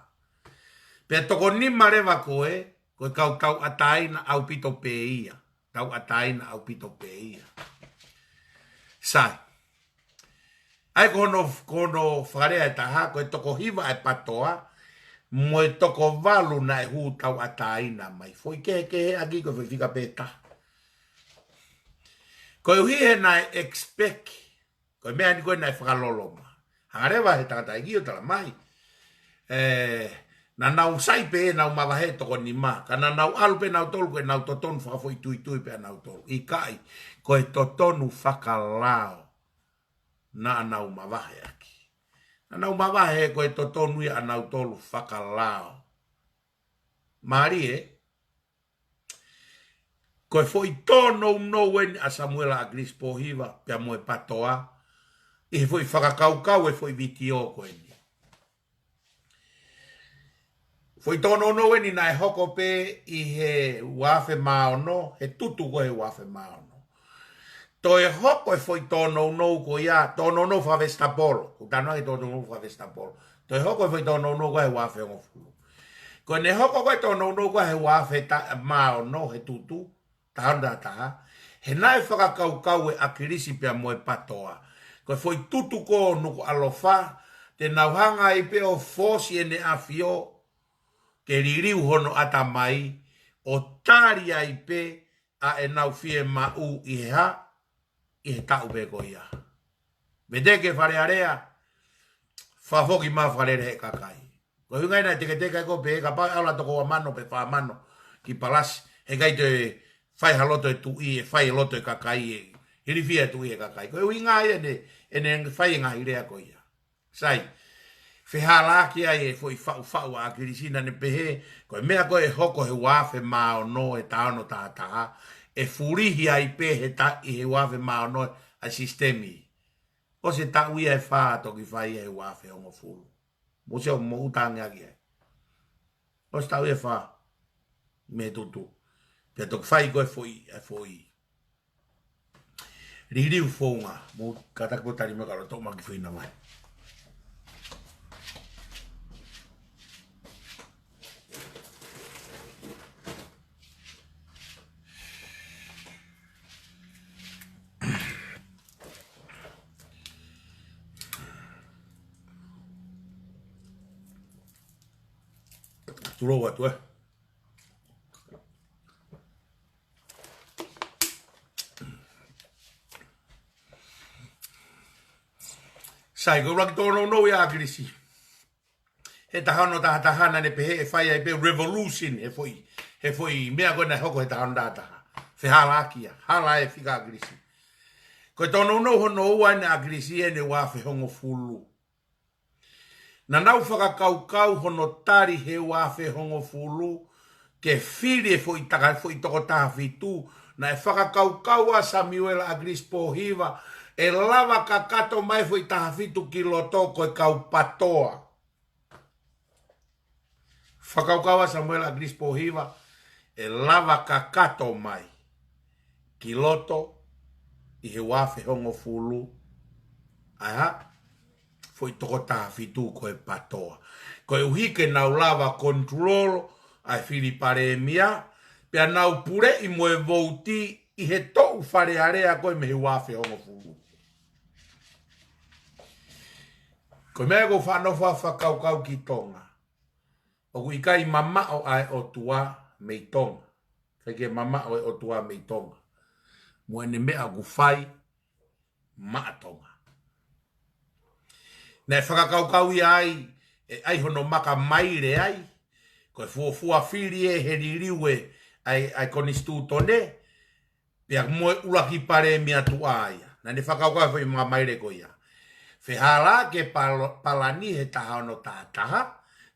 Pea toko nima leva ko ē, ko e kau tauʻatāina ʻaupito pē ia. Tauʻatāina ʻaupito pē ia. Sai. ʻA ia ko hono, ko hono fakalea ʻe taha, ko e toko hiva ʻa e PATOA, mo e toko valu naʻe hū tauʻatāina mai. Foʻi kehekehe ʻaki ko e foʻi fika pē taha. Koeʻuhi he naʻe expect, ko e meʻa ni ko ē naʻe fakaloloma. Hanga leva he tangata ʻeiki ʻo tala mai. Ē, naʻa nau sai pē ʻenau mavahe toko nima. Ka naʻa nau ʻalu pē nautolu ko ʻenau totonu fakafoʻituitui pē ʻanautolu. ʻIkai, ko e totonu fakalao naʻa nau mavahe ʻaki. Naʻa nau mavahe ko e totonu ia ʻanautolu fakalao. Mālie, ko e foʻi tōnounou eni ʻa Samuela ʻAkilisi Pōhiva, pea mo e PATOA, ʻi he foʻi fakakaukau e foʻi vitiō ko eni. Foʻi tōnounou eni naʻe hoko pē ʻi he uaafe mā ono, he tutu ko ē he uaafe mā ono. Toe hoko e foʻi tōnounou ko ia, tōnounou fakavesitapolo. Ko e tanu ʻa e tōnounou fakavesitapolo. Toe hoko e foʻi tōnounou ko ē he uaafe hongofulu. Ko ʻene hoko ko ē tōnounou ko ē he uaafe ta-, mā ono, he tutu, taha ono taha taha. He naʻe fakakaukau ʻe ʻAkilisi pea mo e PATOA. Ko e foʻi tutu ko ē ʻo Nukuʻalofa, te nau hanga ai pē ʻo fōsi ʻEne ʻAfio, ke liliu hono ʻatamai, ʻo tali ai pē ʻa ʻenau fiemaʻu ʻi he hā, ʻi he taʻu pē ko ia. Veteki e Fale Alea, fakafoki mai fakalele he kakai. Ko e ʻuhinga ia naʻe teketeke ai ko ē pē, kapau ʻe ʻalu ʻa e toko ua mano pe fā mano ki Palasi, heʻikai toe fai ha loto e tuʻi, ʻe fai e loto e kakai ē, Ilifia e tuʻi ʻa e kakai. Ko e ʻuhinga ia ʻene, ʻene fai e ngaahi lea ko ia. Sai, fehālaaki ai e foʻi faʻufaʻu ʻa ʻAkilisi naʻa ne pehē, ko e meʻa ko ē ʻe hoko he ua afe mā ono, he taha ono taha taha, ʻe fulihi ai pē he ta-, ʻi he ua afe mā ono ʻa e sisitemi. ʻOsi e taʻu ia ʻe fā toki fai he ua afe hongofulu. Mou sio, mou tangi ʻaki ai. ʻOsi e taʻu ia ʻe fā mei he tutu. Pea toki fai ko ē foʻi, e foʻi liliu founga, mou kātaki pē ʻo tali mai ka ʻoku lolotonga ke fai mai. Tulou atu, ē. Sai, ko e ʻuluaki tōnounou ia ʻa ʻAkilisi. He taha ono taha taha naʻa ne pehē ʻe fai ai pē revolution he foʻi, he foʻi meʻa ko ē naʻe hoko he taha ono taha taha. Fehālaaki ia, hala e fika ʻa ʻAkilisi. Ko e tōnounou hono ua eni ʻa ʻAkilisi eni ua afe hongofulu. Naʻa nau fakakaukau hono tali he ua afe hongofulu ke fili e foʻi taka, foʻi toko taha fitu, naʻe fakakaukau ʻa Samuela ʻAkilisi Pōhiva ʻe lava kakato mai foʻi taha fitu ki loto ko e kau PATOA. Fakakaukau ʻa Samuela ʻAkilisi Pōhiva ʻe lava kakato mai ki loto ʻi he ua afe hongofulu, ʻa e hā, foʻi toko taha fitu ko e PATOA. Koeʻuhi ke nau lava control ʻa e fili palēmia, pea nau puleʻi mo e vouti ʻi he toʻu Fale Alea ko ē mei he ua afe hongofulu. Ko e meʻa ʻoku ou faʻa nofo ʻo fakakaukau ki Tonga. ʻOku ʻikai mamaʻo ʻa e ʻOtua mei Tonga. ʻIkai ke mamaʻo e ʻOtua mei Tonga. Mo ʻene meʻa ʻoku fai maʻa Tonga. Naʻe fakakaukau ia ai, ʻe ʻai hono maka maile ai, ko e fuofua fili ē he liliu ē ʻa e, ʻa e konisitūtone, pea mo e ʻuluaki palēmia tuʻa ia. Naʻa ne fakakaukau e foʻi maka maile ko ia. Fehālaaki e palo-, palani he taha ono taha taha,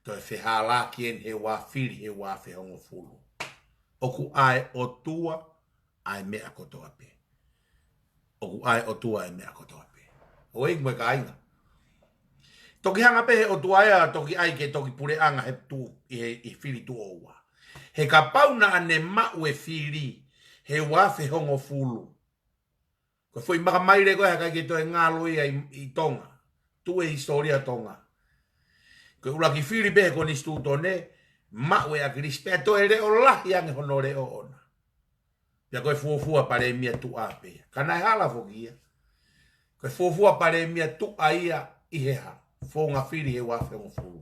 toe fehālaaki eni he ua fili he ua afe hongofulu. ʻOku ʻa e ʻOtua ʻa e meʻa kotoa pē. ʻOku ʻa e ʻOtua ʻa e meʻa kotoa pē. ʻOi mo e kāinga. Toki hanga pē he ʻOtua ia, toki ʻai ke toki puleʻanga he tuʻu, ʻi he, ʻi he fili tuʻo ua. He kapau naʻa ne maʻu e fili he ua afe hongofulu, ko e foʻi maka maile ko ē he ʻikai ke toe ngalo ia ʻi, ʻi Tonga. Tuʻu e hisitōlia Tonga. Ko e ʻuluaki fili pē he konisitūtone, maʻu ʻe ʻAkilisi pea toe leʻo lahi ange hono leʻo ʻona. Pea ko e fuofua palēmia tuʻa pē ia. Ka naʻe hala foki ia. Ko e fuofua palēmia tuʻa ia ʻi he hā, founga fili he ua afe hongofulu.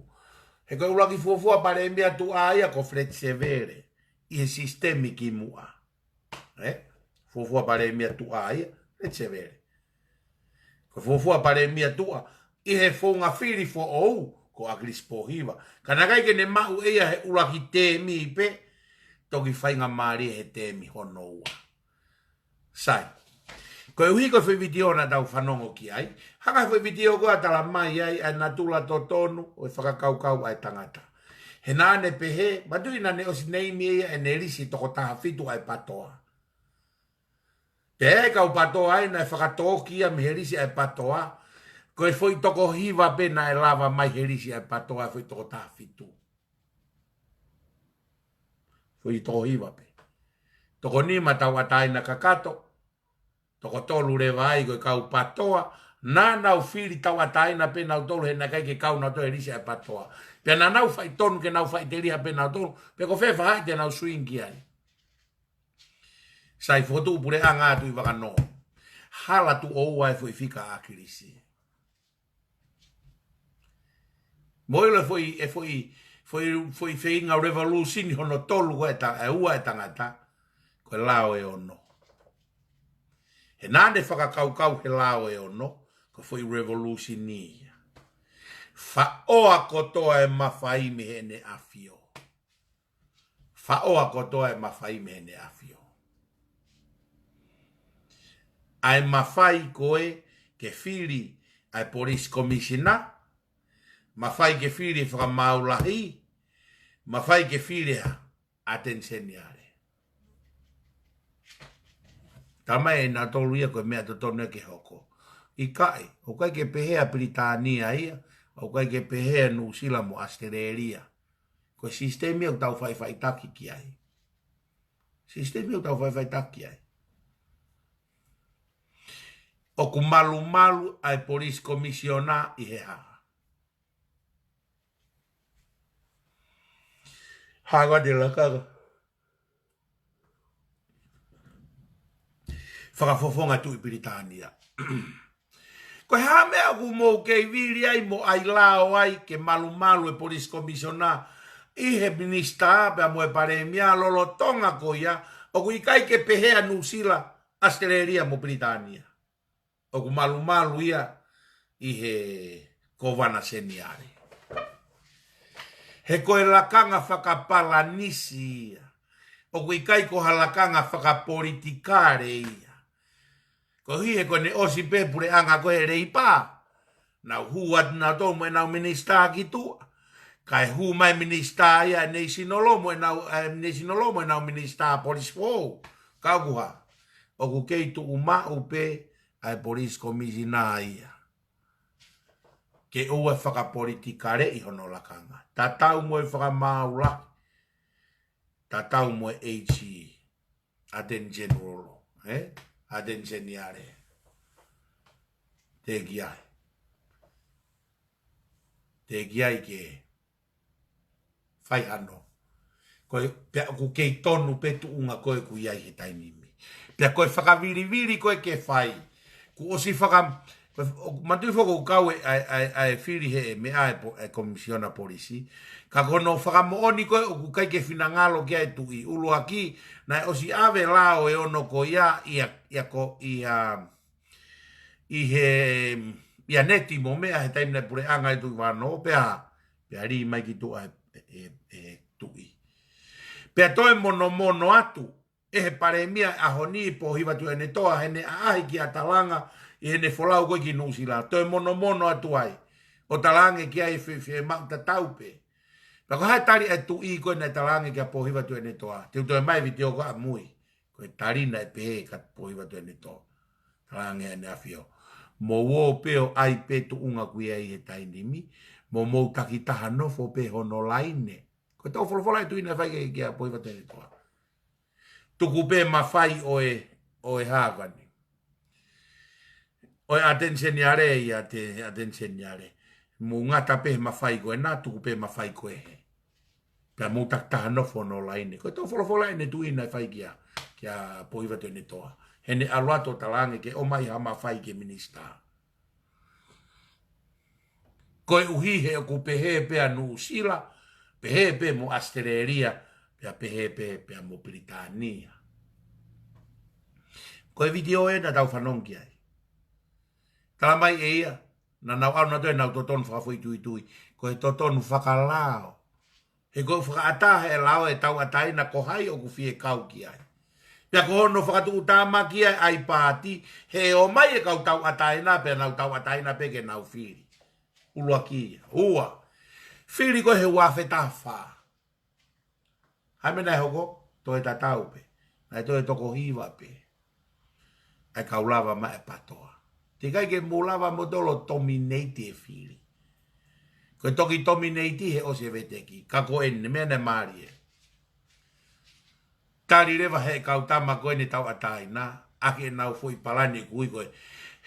He ko e ʻuluaki fuofua palēmia tuʻa ia ko Fred Sevele ʻi he sisitemi kimuʻa. Ē? Fuofua palēmia tuʻa ia, Fred Sevele. Ko e fuofua palēmia tuʻa ʻi he founga fili foʻou ko ʻAkilisi Pōhiva. Ka naʻe ʻikai ke ne maʻu ʻe ia he ʻuluaki tēmi pē, toki faingamālie he tēmi hono ua. Sai. Koeʻuhi ko e foʻi vitiō naʻa tau fanongo ki ai. Hanga he foʻi vitiō ko ē ʻo tala mai ai ʻa e natula totonu ʻo e fakakaukau ʻa e tangata. He naʻa ne pehē, manatuʻi naʻa ne ʻosi neimi ʻe ia ʻene lisi toko taha fitu ʻa e PATOA. Pea ʻi he kau PATOA ai naʻe fakatōki ia mei he lisi ʻa e PATOA, ko e foʻi toko hiva pē naʻe lava mai he lisi ʻa e PATOA, foʻi toko taha fitu. Foʻi toko hiva pē. Toko nima tauʻatāina kakato, toko tolu leva ai ko e kau PATOA, naʻa nau fili tauʻatāina pē nautolu he naʻe ʻikai ke kau nautolu he lisi ʻa e PATOA. Pea naʻa nau faʻitonu ke nau faʻiteliha pē nautolu, pe ko fē faʻahi te nau swing ki ai. Sai, fokotuʻu puleʻanga atu ʻi Vakanō. Hala tuʻo ua e foʻi fika ʻa ʻAkilisi. Mou ʻilo e foʻi, e foʻi, foʻi, foʻi feinga revolution hono tolu ko ē ta-, e ua e tangata, ko e lao ʻe ono. He naʻa ne fakakaukau he lao ʻe ono, ko e foʻi revolution ia. Faʻoa kotoa e mafai mei heʻene ʻafio. Faʻoa kotoa e mafai mei heʻene ʻafio. ʻa e mafai ko ē ke fili ʻa e police commissioner, mafai ke fili e fakamaau lahi, mafai ke fili ʻa e ʻAteni Seniale. Talamai ʻe nautolu ia ko e meʻa totonu ia ke hoko. ʻIkai, ʻoku ʻikai ke pehē ʻa Pilitānia ia, ʻoku ʻikai ke pehē ʻa Nuʻusila mo ʻAositelēlia. Ko e sisitemi ia ʻoku tau faʻifaʻitaki ki ai. Sisitemi ia ʻoku tau faʻifaʻitaki ki ai. ʻOku malumalu ʻa e police commissioner ʻi he hā? Hā ko ē ʻa e lakanga fakafofonga Tuʻi Pilitānia. Ko e hā e meʻa ʻoku mou kei vili ai mo ʻai lao ai ke malumalu e police commissioner ʻi he minisitā pea mo e palēmia lolotonga ko ia ʻoku ʻikai ke pehē ʻa Nuʻusila, ʻAositelēlia mo Pilitānia. ʻOku malumalu ia ʻi he Kovana Seniale. He ko e lakanga fakapalanisi ia. ʻOku ʻikai ko ha lakanga fakapolitikale ia. Koeʻuhi he ko ʻene ʻosi pē puleʻanga ko ē he Leipa. Nau hū atu nautolu mo ʻenau minisitā ki tuʻa. Kae hū mai minisitā ia ʻa e Neisinolo mo ʻenau, ʻa e Neisinolo mo ʻenau minisitā polisi foʻou. Ka ʻoku hā? ʻOku kei tuʻu maʻu pē ʻa e police commissioner ia. Ke ʻoua ʻe fakapolitikaleʻi hono lakanga. Tatau mo e fakamaau lahi. Tatau mo e AG. ʻAteni Seniale. ʻE? ʻAteni Seniale. Teʻeki ai. Teʻeki ai ke fai hano. Ko e, pea ʻoku kei tonu pē tuʻunga ko ē ʻoku ʻi ai he taimi ni. Pea ko e fakavilivili ko ē ke fai. Kuo ʻosi faka-, ko e, ʻoku manatuʻi foki ʻoku kau e, ʻa e, ʻa e, ʻa e fili he ʻe meʻa e po-, e komisiona polisi. Ka ko hono fakamoʻoni ko ē ʻoku ʻikai ke finangalo ki ai e tuʻi. ʻUluaki, naʻe ʻosi ʻave lao ʻe ono ko ia, ia, ia ko, ia, ʻi he, ia neti mo meʻa he taimi naʻe puleʻanga e Tuʻi Vano, pea, pea lī mai ki tuʻa e, e, e tuʻi. Pea toe monomono atu, ʻe he palēmia ʻaho ni Pōhiva Tuʻiʻonetoa, heʻene ʻaʻahi kia Talanga, ʻi heʻene folau ko ē ki Nuʻusila, toe monomono atu ai, ʻo talaange ki ai fe, fiemaʻu tatau pē. Pea ko e hā e tali e tuʻi ko ē naʻe talaange kia Pōhiva Tuʻiʻonetoa. Te u toe mai vitiō ko ē ʻamui. Ko e tali naʻe pehē kia Pōhiva Tuʻiʻonetoa. Talaange ʻe heʻene ʻAfio. Mou ō pē ʻo ʻai pē tuʻunga ʻoku ʻi ai he taimi ni. Mo mou takitaha nofo pē hono laine. Ko e toe folofola e tuʻi naʻe fai kia, kia Pōhiva Tuʻiʻonetoa. Tuku pē mafai ʻo e, ʻo e hā ko eni. ʻO e ʻAteni Seniale ia te, ʻAteni Seniale. Mou ngata pē he mafai ko ena, tuku pē mafai ko ē he. Pea mou takitaha nofo hono laine. Ko e toe folofola ʻene tuʻi naʻe fai kia, kia Pōhiva Tuʻiʻonetoa. Heʻene ʻalu atu ʻo talaange ke ʻomai ha mafai ki he minisitā. Koeʻuhi he ʻoku pehē pē ʻa Nuʻusila, pehē pē mo ʻAositelēlia, pea pehē pē pea mo Pilitānia. Ko e vitiō ē naʻa tau fanongo ki ai. Talamai ʻe ia, naʻa nau ʻalu nautolu ʻenau totonu fakafoʻituitui, ko e totonu fakalao. He ko e fakaʻatā he lao e tauʻatāina ko hai ʻoku fie kau ki ai. Pea ko hono fakatuʻutāmaki ia ʻa e paati, he ʻomai e kau tauʻatāina, pea nau tauʻatāina pē ke nau fili. ʻUluaki ia. Ua. Fili ko ē he ua afe taha fā. Hā e meʻa naʻe hoko, toe tatau pē. Naʻe toe toko hiva pē. ʻA e kau lava mai e PATOA. Teʻeki ai ke mou lava moutolu ʻo dominate e fili. Ko e toki dominate he ʻosi e veteki. Ka ko eni, meʻa naʻe mālie. Tali leva he kau tama ko eni tauʻatāina, ʻaki ʻenau foʻi palani ʻoku ui ko e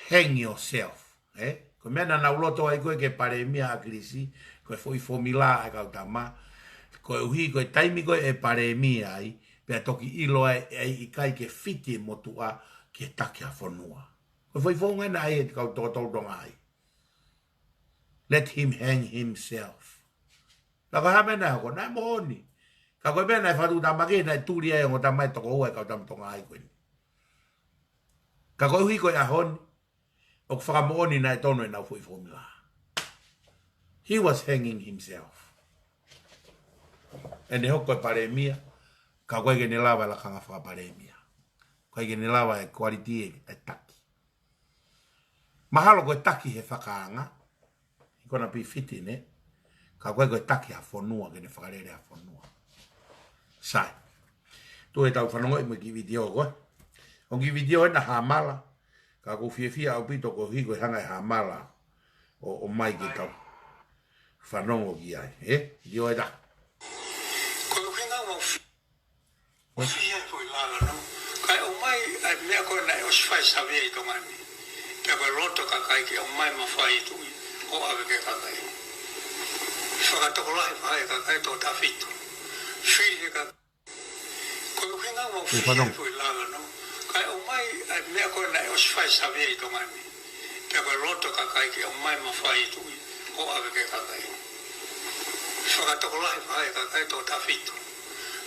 hang yourself. ʻE? Ko e meʻa naʻa nau loto ai ko ē ke palēmia ʻa ʻAkilisi, ko e foʻi fomila ʻa e kau tama, koeʻuhi ko e taimi ko ē ʻe palēmia ai, pea toki ʻilo ai, ʻe ʻikai ke fiti e motuʻa ke taki ʻa e fonua. Ko e foʻi founga ena ʻa e kau toko tolu Tonga ai. Let him hang himself. Ka ko e hā e meʻa naʻe hoko, naʻe moʻoni. Ka ko e meʻa naʻe fakatuʻutāmaki, naʻe tuli ai e ongo tama ʻe toko ua e kau tama Tonga ai ko eni. Ka koeʻuhi ko e ʻaho ni, ʻoku fakamoʻoni naʻe tonu ʻenau foʻi fomila. He was hanging himself. ʻEne hoko ko e palēmia, ka ʻoku ʻikai ke ne lava e lakanga fakapalēmia. ʻOku ʻikai ke ne lava e quality e, e taki. Mahalo ko e taki he fakaanga, ʻi kona pē fiti ne, ka ko e, ko e taki ha fonua, ke ne fakalele ha fonua. Sai. Tuʻu ʻetau fanongo ʻi mo e kiʻi vitiō ko ē. ʻOku kiʻi vitiō ena hāmala, ka ʻoku ou fiefia ʻaupito koeʻuhi ko e hanga ʻe hāmala ʻo, ʻo ʻomai ke tau fanongo ki ai, ē? Vitiō ʻe taha. Ko e ʻuhinga mau fi-, ʻOsi ia e foʻi lalo, no? Kae ʻomai ʻa e meʻa ko ē naʻe ʻosi fai Savea ʻi Tonga ni. Pea ko e loto kakai ke ʻomai mafai tuʻi ʻo ʻave ki he kakai. Fakatokolahi fai e kakai toko taha fitu. Fili he kakai. Ko e ʻuhinga mau fili e foʻi lalo, no? Kae ʻomai ʻa e meʻa ko ē naʻe ʻosi fai Savea ʻi Tonga ni. Pea ko e loto kakai ke ʻomai mafai tuʻi ʻo ʻave ki he kakai. Fakatokolahi fai e kakai toko taha fitu.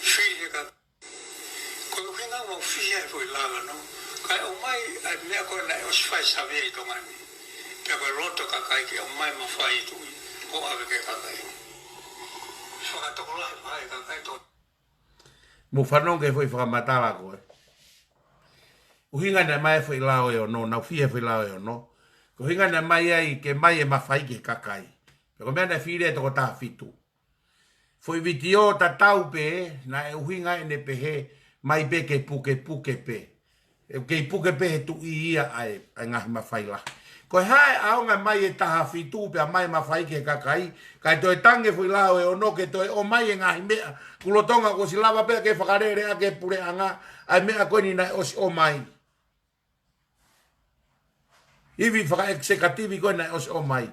Fili he kakai. Ko e ʻuhinga mau fili e foʻi lalo, no? Kae ʻomai ʻa e meʻa ko ē naʻe ʻosi fai Savea ʻi Tonga ni. Pea ko e loto kakai ke ʻomai mafai tuʻi ʻo ʻave ki he kakai. Fakatokolahi fai e kakai toko. Mou fanongo ki he foʻi fakamatala ko ē. ʻUhinga naʻe ʻomai e foʻi lao ʻe ono, naʻa ku fili e foʻi lao ʻe ono. Ko e ʻuhinga naʻe ʻomai ai ke ʻomai e mafai ki he kakai. Pea ko e meʻa naʻe fili e toko taha fitu. Foʻi vitiō tatau pē, naʻe ʻuhinga ʻene pehē, ʻomai pē ke pukepuke pē. ʻE kei puke pē he tuʻi ia ʻa e, ʻa e ngaahi mafai lahi. Ko e hā e ʻaonga ʻomai e taha fitu pea ʻomai e mafai ki he kakai, kae toe tangi e foʻi lao ʻe ono ke toe ʻomai e ngaahi meʻa, kuo lolotonga kuo ʻosi lava pē ia ke fakalele ʻaki e puleʻanga, ʻa e meʻa ko eni naʻe ʻosi ʻomai. Ivi fakaʻekisekativi ko ē naʻe ʻosi ʻomai.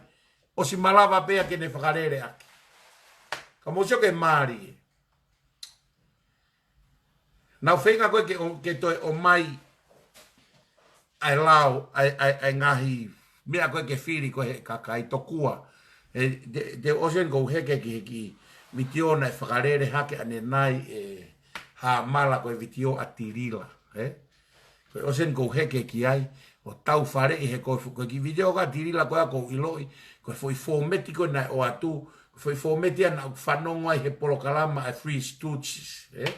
ʻOsi malava pē ia ke ne fakalele ʻaki. Ka mou sio ki he mālie. Naʻa ku feinga ko ē ke ʻo, ke toe ʻomai ʻa e lao, ʻa e, ʻa e, ʻa e ngaahi meʻa ko ē ke fili ko ē he kakai tokua. ʻE, te, te ʻosi eni ʻoku ou heke ki he kiʻi vitiō naʻe fakalele hake ʻanenai ʻe hāmala ko e vitiō ʻa Tilila, ē? Ko e ʻosi eni ʻoku ou heke ki ai, ʻo tau faleʻi he ko e fu-, ko e kiʻi vitiō ko ē ʻa Tilila ko ia ʻoku ou ʻiloʻi, ko e foʻi fōmeti ko ē naʻe ʻoatu, ko e foʻi fōmeti ia naʻa ku fanongo ai he polokalama ʻa e Three Stooges, ē?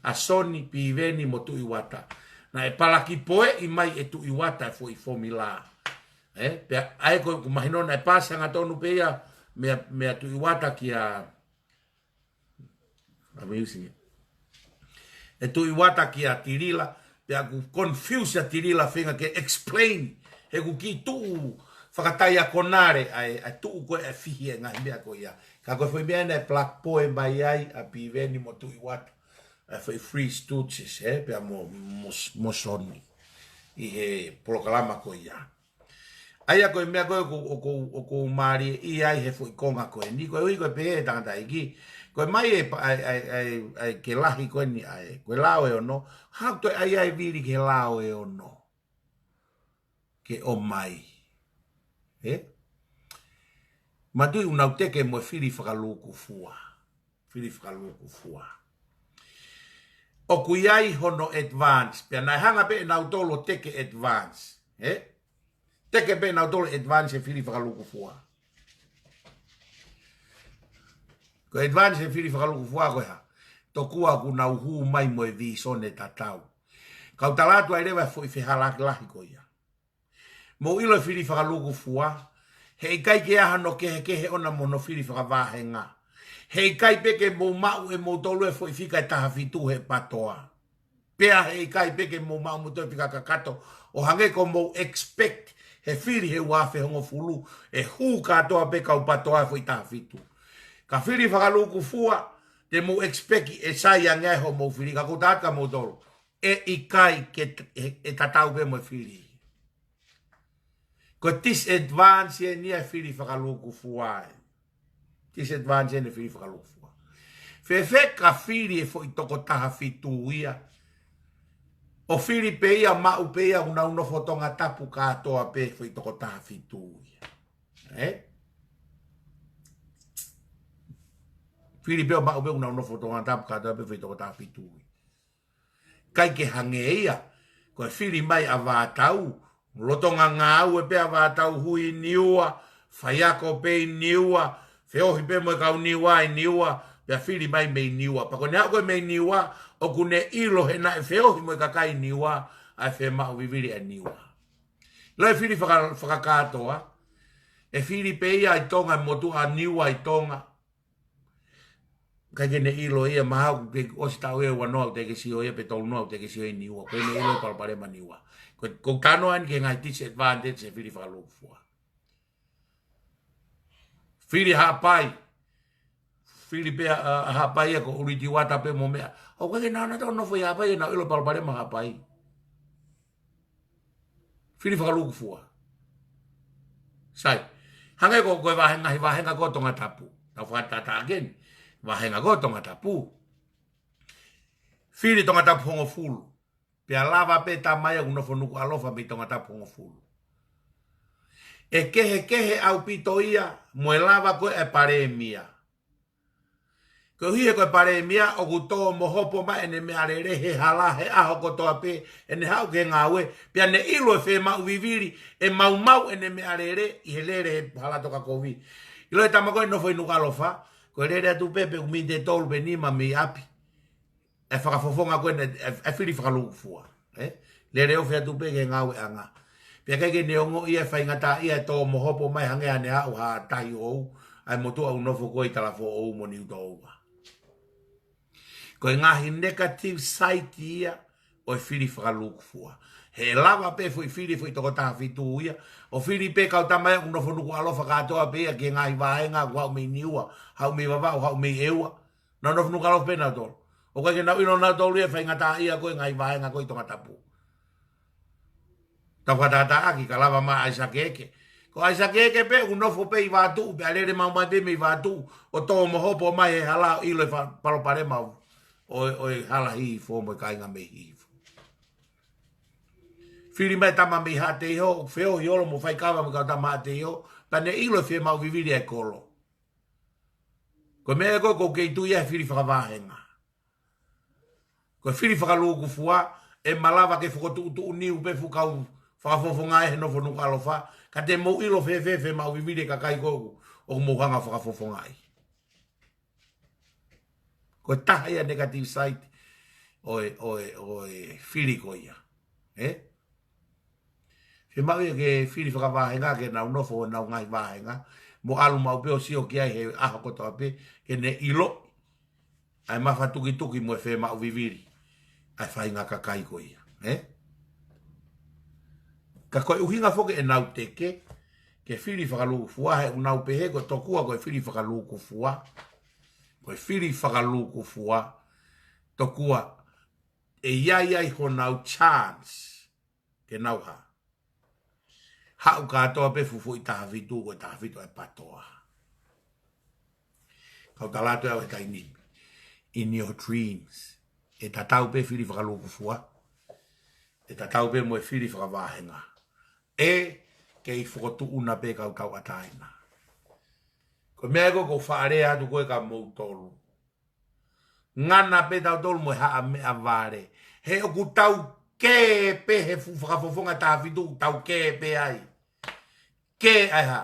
ʻA Soni, Piveni mo Tuʻi Uata. Naʻe palaki poeʻi mai ʻe Tuʻi Uata e foʻi fōmula. Ē? Pea ʻa ia ko ē ʻoku mahino naʻe paasi hangatonu pē ia, meia, meia Tuʻi Uata kia, I'm using it. ʻE Tuʻi Uata kia Tilila, pea ʻoku confuse ʻa Tilila feinga ke explain, he ʻoku kiʻi tuʻu fakataiakonale ʻa e, ʻa e tuʻu ko ē ʻa e fihi e ngaahi meʻa ko ia. Ka ko e foʻi meʻa naʻe palaki poeʻi mai ai ʻa Piveni mo Tuʻi Uata, ʻa e foʻi Three Stooges, ē, pea mo, mo, mo Soni ʻi he polokalama ko ia. ʻA ia ko e meʻa ko ē ʻoku, ʻoku, ʻoku mālie ʻi ai he foʻi konga ko eni, koeʻuhi ko e pehē ʻe he tangataʻeiki, ko e ʻomai e pa-, ʻa e, ʻa e, ʻa e, ʻa e ke lahi ko eni ʻa e, ko e lao ʻe ono, hā ʻoku toe ʻai ai e vili ki he lao ʻe ono. Ke ʻomai. Ē? Mātuʻi ʻoku nau teke mo e fili fakalūkufua. Fili fakalūkufua. ʻOku ʻi ai hono advance. Pea naʻe hanga pē ʻe nautolu ʻo teke advance. Ē? Teke pē ʻe nautolu advance e fili fakalūkufua. Ko e advance e fili fakalūkufua ko e hā? Tokua ʻoku nau hū mai mo e vīsone tatau. Kau tala atu ai leva e foʻi fehālaaki lahi ko ia. Mou ʻilo e fili fakalūkufua, heʻikai ke ʻi ai hano kehekehe ʻona mo hono fili fakavāhenga. Heʻikai pē ke mou maʻu ʻe moutolu e foʻi fika ʻe taha fitu he PATOA. Pea heʻikai pē ke mou maʻu moutolu e fika kakato, ʻo hangē ko hoʻomou expect he fili he ua afe hongofulu, ʻe hū kātoa pē kau PATOA e foʻi taha fitu. Ka fili fakalūkufua, te mou expect ʻe sai ange ai hoʻomou fili, ka ʻoku ou tala atu kia moutolu. ʻE ʻikai ke t-, ʻe, ʻe tatau pē mo e fili. Ko e disadvantage eni ia e fili fakalūkufua ē. Disadvantage eni e fili fakalūkufua. Fēfē ka fili e foʻi toko taha fitu ia. ʻO fili pē ia, maʻu pē ia, ʻoku nau nofo Tongatapu kātoa pē foʻi toko taha fitu ia. Ē? Fili pē ʻo maʻu pē ʻoku nau nofo Tongatapu kātoa pē foʻi toko taha fitu ia. ʻIkai ke hangē ia, ko e fili mai ʻa Vātau, lolotonga ngāue pē ʻa Vātau hui ʻi Niua, faiako pē ʻi Niua, feohi pē mo e kau Niua ʻi Niua, pea fili mai mei Niua. Pea ko ʻene aʻu ko ē mei Niua, ʻoku ne ʻilo he naʻe feohi mo e kakai Niua, ʻa e fiemaʻu vivili ʻa Niua. Loi fili faka-, fakakātoa. ʻE fili pē ia ʻi Tonga, motuʻa Niua ʻi Tonga. ʻIkai ke ne ʻilo ia, mahalo ʻoku ke ʻosi taʻu ʻe ua noa ʻoku teʻeki sio ia pe tolu noa ʻoku teʻeki sio ʻi Niua. ʻIkai ke ne ʻilo e palopalema Niua. Ko, ko e talanoa eni ki he ngaahi disadvantage ʻo e fili fakalūkufua. Fili Haʻapai. Fili pē ʻa, ʻa Haʻapai ia ko ʻUlitiuata pē mo meʻa. ʻOku ʻikai ke nau, nau toe nofo ʻi Haʻapai, ʻikai ke nau ʻilo e palopalema Haʻapai. Fili fakalūkufua. Sai. Hangē ko, ko e vāhenga, he vāhenga ko Tongatapu. Tau fakatātā ʻaki eni. Vāhenga ko Tongatapu. Fili Tongatapu hongofulu. Pea lava pē tama ia ʻoku nofo Nukuʻalofa mei Tongatapu hongofulu. ʻE kehekehe ʻaupito ia mo e lava ko ē ʻa e palēmia. Koeʻuhi he ko e palēmia ʻoku tō mo hopo mai ʻene meʻalele he hala he ʻaho kotoa pē ʻene haʻu ki he ngāue, pea ne ʻilo e fiemaʻu vivili ʻe maumau ʻene meʻalele ʻi he lele he hala tokakovi. ʻIlo e tama ko ē ʻoku nofo ʻi Nukuʻalofa, ko e lele atu pē pe ʻoku miniti ʻe tolu pe nima mei ʻapi. ʻE fakafofonga ko ē ʻene, ʻe, ʻe fili fakalūkufua. ʻE? Lele ofi atu pē ki he ngāueʻanga. Pea ʻikai ke ne ongoʻi e faingataʻaʻia ʻe tō mo hopo mai hangē haʻane haʻu ha tahi ʻou, ʻa e motuʻa ʻoku nofo ko ē ʻi Talafoʻou mo Niutōua. Ko e ngaahi negative side ia ʻo e fili fakalūkufua. He ʻe lava pē foʻi fili foʻi toko taha fitu ia. ʻO fili pē kau tama ia ʻoku nofo Nukuʻalofa kātoa pē ia ki he ngaahi vāhenga ʻoku haʻu mei Niua, haʻu mei Vavaʻu, haʻu mei ʻEua. Nau nofo Nukuʻalofa pē nautolu. ʻOku ʻikai ke nau ʻilo nautolu ia e faingataʻaʻia ko ē ngaahi vāhenga ko ē ʻi Tongatapu. Tau fakatātā ʻaki ka lava mai ʻa ʻAisake Eke. Ko ʻAisake Eke pē ʻoku nofo pē ʻi Vatuʻu, pea lele maumau pē mei Vatuʻu, ʻo tō mo hopo mai he hala ʻo ʻilo e fa-, palopalema ʻo, ʻo, ʻo e hala Hihifo mo e kāinga mei Hihifo. Fili mai tama mei Haʻateiho, ʻo feohi holo mo faikava mo e kau tama Haʻateiho, pea ne ʻilo e fiemaʻu vivili ʻa e kolo. Ko e meʻa ko ē ʻoku ou kei tui ai he fili fakavāhenga. Ko e fili fakalūkufua, ʻe malava ke fokotuʻutuʻu niu pē fuʻu kau fakafofonga ʻi he nofo Nukuʻalofa, ka te mou ʻilo fēfē e fiemaʻu vivili e kakai ko ē ʻoku mou hanga fakafofongaʻi. Ko e taha ia e negative side ʻo e, ʻo e, ʻo e fili ko ia. ʻE? Fiemaʻu ia ke fili fakavāhenga ke nau nofo honau ngaahi vāhenga, mo ʻalu maʻu pē ʻo sio ki ai he ʻaho kotoa pē, ke ne ʻilo ʻa e mafatukituki mo e fiemaʻu vivili ʻa e faʻahinga kakai ko ia. ʻE? Ka ko e ʻuhinga foki ʻenau teke, ke fili fakalūkufua he ʻoku nau pehē ko e tokua ko e fili fakalūkufua. Ko e fili fakalūkufua, tokua ʻe ʻi ai ai honau chance ke nau hā. Haʻu kātoa pē fuʻu foʻi taha fitu, ko e taha fitu ʻa e patoa. Kau tala atu ʻe au he taimi ni. In your dreams. ʻE tatau pē fili fakalūkufua. ʻE tatau pē mo e fili fakavāhenga. ʻE kei fokotuʻuna pē kau tauʻatāina. Ko e meʻa ko ē ʻoku ou faʻa lea atu ko ē kia moutolu. Ngana pē tautolu mo e haʻa meʻavale. He ʻoku tau kē pē he fuʻu fakafofonga taha fitu, tau kē pē ai. Kē ʻa e hā.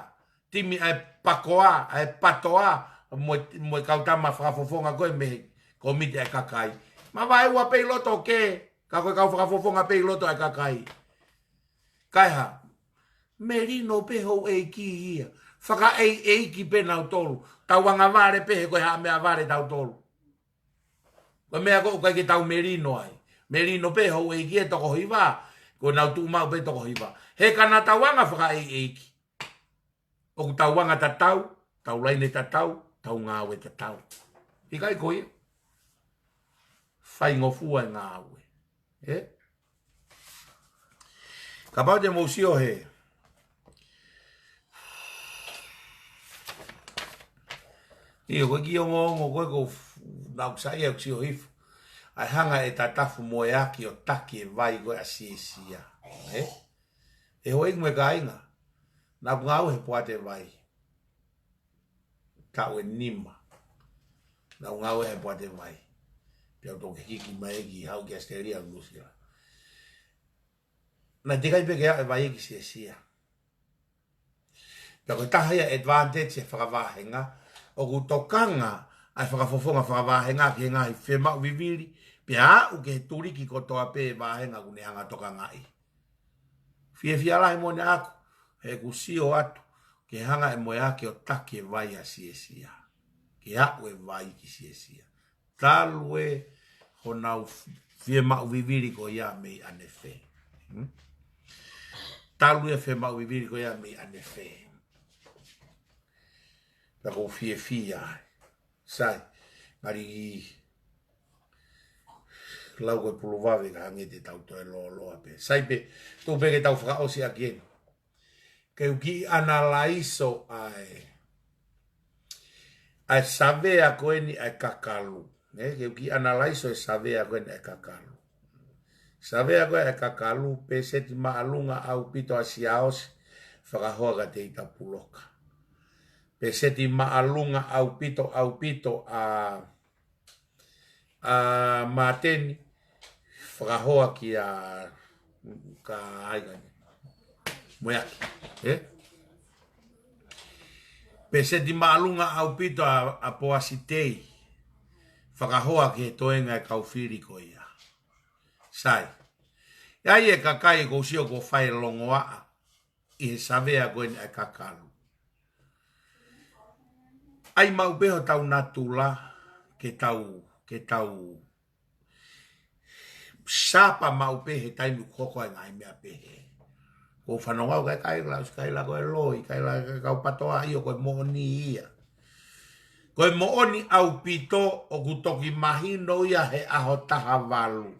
Timi ʻa e pakoa, ʻa e patoa, mo e, mo e kau tama fakafofonga ko ē mei he kōmiti ʻa e kakai. Mavaeua pē ʻi loto kē, ka ko e kau fakafofonga pē ʻi loto ʻa e kakai. Kae hā. Melino pē houʻeiki ia. Fakaʻeiʻeiki pē nautolu. Tau angavale pē he ko e haʻa meʻavale tautolu. Ko e meʻa ko ē ʻoku ʻikai ke tau melino ai. Melino pē houʻeiki ʻe toko hiva. Ko ʻenau tuʻu maʻu pē toko hiva. He ka naʻa tau anga fakaʻeiʻeiki. ʻOku tau anga tatau, tau laine tatau, tau ngāue tatau. ʻIkai ko ia. Faingofua e ngāue. ʻE? Kapau te mou sio he. ʻIo, ko e kiʻi ongoongo ko ē ʻoku f-, naʻa ku saiʻia ʻeku sio hifo. ʻA e hanga ʻe Tatafu mo e Aki ʻo taki e vai ko ē ʻa Siesia. ʻE? ʻE houʻeiki mo e kāinga. Naʻa ku ngāue he poate vai. Taʻu ʻe nima. Naʻa ku ngāue he poate vai. Pea u toki hiki mai ki haʻu ki Australia, Nuʻusila. Naʻe teʻeki ai pē ke aʻu e vai ki Siesia. Pea ko e taha ia e advantage e fakavāhenga, ʻoku tokanga ʻa e fakafofonga fakavāhenga ki he ngaahi fiemaʻu vivili, pea aʻu ki he tuliki kotoa pē e vāhenga ʻoku ne hanga ʻo tokangaʻi. Fiefia lahi moʻoni ʻaʻaku he ʻeku sio atu ke hanga ʻe Moeaki ʻo taki e vai ʻa Siesia, ke aʻu e vai ki Siesia. Talu e honau fiemaʻu vivili ko ia mei ʻanefē. Hmm? Talu e fiemaʻu vivili ko ia mei ʻanefē. Pea ʻoku ou fiefia ai. Sai, ngali lau ko e pulu vave ka hangē te tau toe lōloa pē. Sai pē, tuku pē ke tau fakaʻosi ʻaki eni. Ke u kiʻi ʻanalaiso ʻa e, ʻa e savea ko eni ʻa e kakalu. Ē, ke u kiʻi ʻanalaiso e savea ko eni ʻa e kakalu. Savea ko ē ʻa e kakalu, peseti māʻolunga ʻaupito ʻa Siaosi, fakahoa kia Teita Puloka. Peseti māʻolunga ʻaupito, ʻaupito ʻa, ʻa Māteni, fakahoa kia, ka ai ka ni. Moeaki, ē? Peseti māʻolunga ʻaupito ʻa, ʻa Poasi Tei, fakahoa ki he toenga e kau fili ko ia. Sai. ʻI ai e kakai ʻoku ou sio ʻoku fai longoaʻa ʻi he savea ko eni ʻa e kakalu. ʻAi maʻu pē hotau natula ke tau, ke tau sapa maʻu pē he taimi ʻoku hoko ai e ngaahi meʻa pehē. ʻOku ou fanongo au ki he kakai ʻoku lau ʻosi kaila ko e loi, kaila ki he kau patoa, ʻio ko e moʻoni ia. Ko e moʻoni ʻaupito ʻoku toki mahino ia he ʻaho taha valu.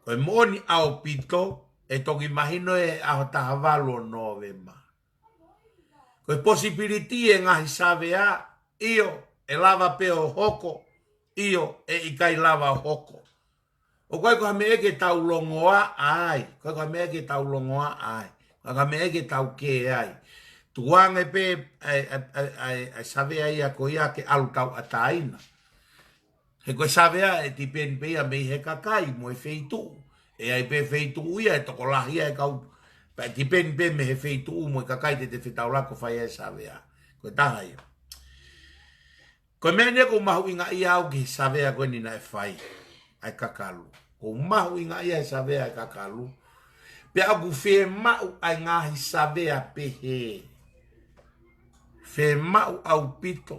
Ko e moʻoni ʻaupito ʻe toki mahino ia he ʻaho taha valu ʻo Nōvema. Ko e posibiliti e ngaahi savea, ʻio, ʻe lava pē ʻo hoko, ʻio, ʻe ʻikai lava ʻo hoko. ʻOku ʻikai ko ha meʻa ke tau longoaʻa ai, ʻoku ʻikai ko ha meʻa ke tau longoaʻa ai, ʻoku ʻikai ko ha meʻa ke tau kē ai. Tukuange pē ʻa e, ʻa e, ʻa e, ʻa e, ʻa e savea ia ko ia ke ʻalu tauʻatāina. He ko e savea ʻe tipeni pē ia mei he kakai mo e feituʻu. ʻE ʻi ai pē feituʻu ia ʻe tokolahi ai e kau, pea ʻe tipeni pē mei he feituʻu mo e kakai te te fetaulaki ʻo fai ai e savea. Ko e taha ia. Ko e meʻa eni ʻoku ou mahuʻingaʻia au ki he savea ko eni naʻe fai ʻa e kakalu. ʻOku ou mahuʻingaʻia he savea ʻa e kakalu. Pea ʻoku fiemaʻu ʻa e ngaahi savea pehē. Fiemaʻu ʻaupito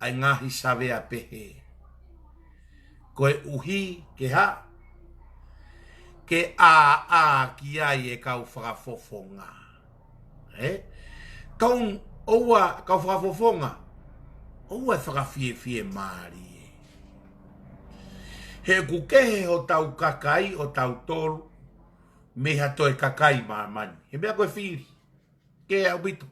ʻa e ngaahi savea pehē. Koeʻuhi ke hā? Ke ʻāʻā ki ai e kau fakafofonga. Ē? Tau ʻoua, kau fakafofonga, ʻoua ʻe fakafiefiemālie. He ʻoku kehe hotau kakai ʻo tautolu mei ha toe kakai māmani. He meʻa ko e fili. Kehe ʻaupito.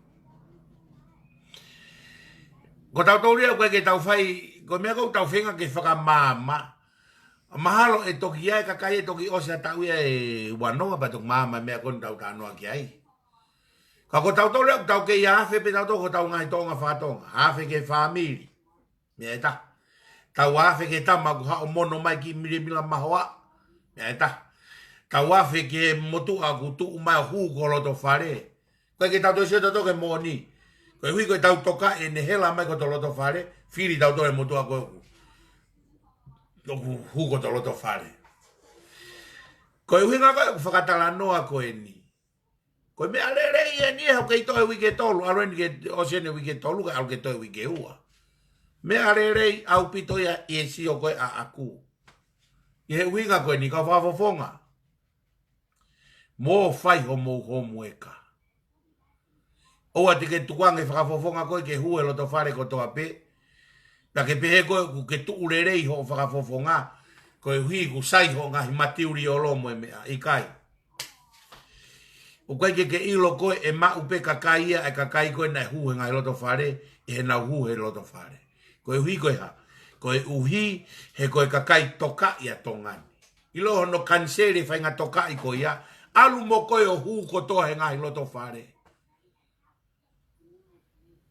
Ko tautolu ia ʻoku ʻikai ke tau fai, ko e meʻa ʻoku tau feinga ke fakamaama. Mahalo ʻe toki ʻi ai e kakai ʻe toki ʻosi ʻa e taʻu ia ʻe ua noa pea toki maama e meʻa ko eni ʻoku tau talanoa ki ai. Ka ko tautolu ia ʻoku tau kei afe pē tautolu ko hotau ngaahi tōʻonga fakatonga. Afe ki he fāmili. Meʻa ʻe taha. Tau afe ki he tama ʻoku haʻu ʻo mono mai ki he milemila mahoaʻa. Meʻa ʻe taha. Tau afe ki he motuʻa ʻoku tuʻu mai ʻo hū ki ho loto fale. ʻOku ʻikai ke tau toe sio tautolu ki he moʻoni. Koeʻuhi ko ʻetau tokaʻi ʻene hela mai ki hoto loto fale, fili tautolu e motuʻa ko ē ʻoku, ʻoku hū ki hoto loto fale. Ko e ʻuhinga ko ē ʻeku fakatalanoa ko eni. Ko e meʻa lelei eni ē, ʻoku kei toe uike ʻe tolu, ʻalu eni ke ʻosi eni e uike ʻe tolu, kae ʻalu ke toe uike ʻe ua. Meʻa lelei ʻaupito ia ʻi he sio ko ē ʻaʻaku. ʻI he ʻuhinga ko eni kau fakafofonga. Mou fai homou homework. ʻOua te ke tukuange e fakafofonga ko ē ke hū he loto fale kotoa pē. Pea ke pehē ko ē ʻoku ke tuʻu lelei hoʻo fakafofonga. Koeʻuhi ʻoku sai hoʻo ngaahi material mo e meʻa, ʻikai. ʻOku ʻikai ke ke ʻilo ko ē ʻe maʻu pē kakai ia, e kakai ko ē naʻe hū he ngaahi loto fale, ʻi heʻenau hū he loto fale. Koeʻuhi ko e hā? Koeʻuhi he ko e kakai tokaʻi ʻa Tonga ni. ʻIlo hono kaniseli e faʻahinga tokaʻi ko ia, ʻalu mo koe ʻo hū kotoa he ngaahi loto fale.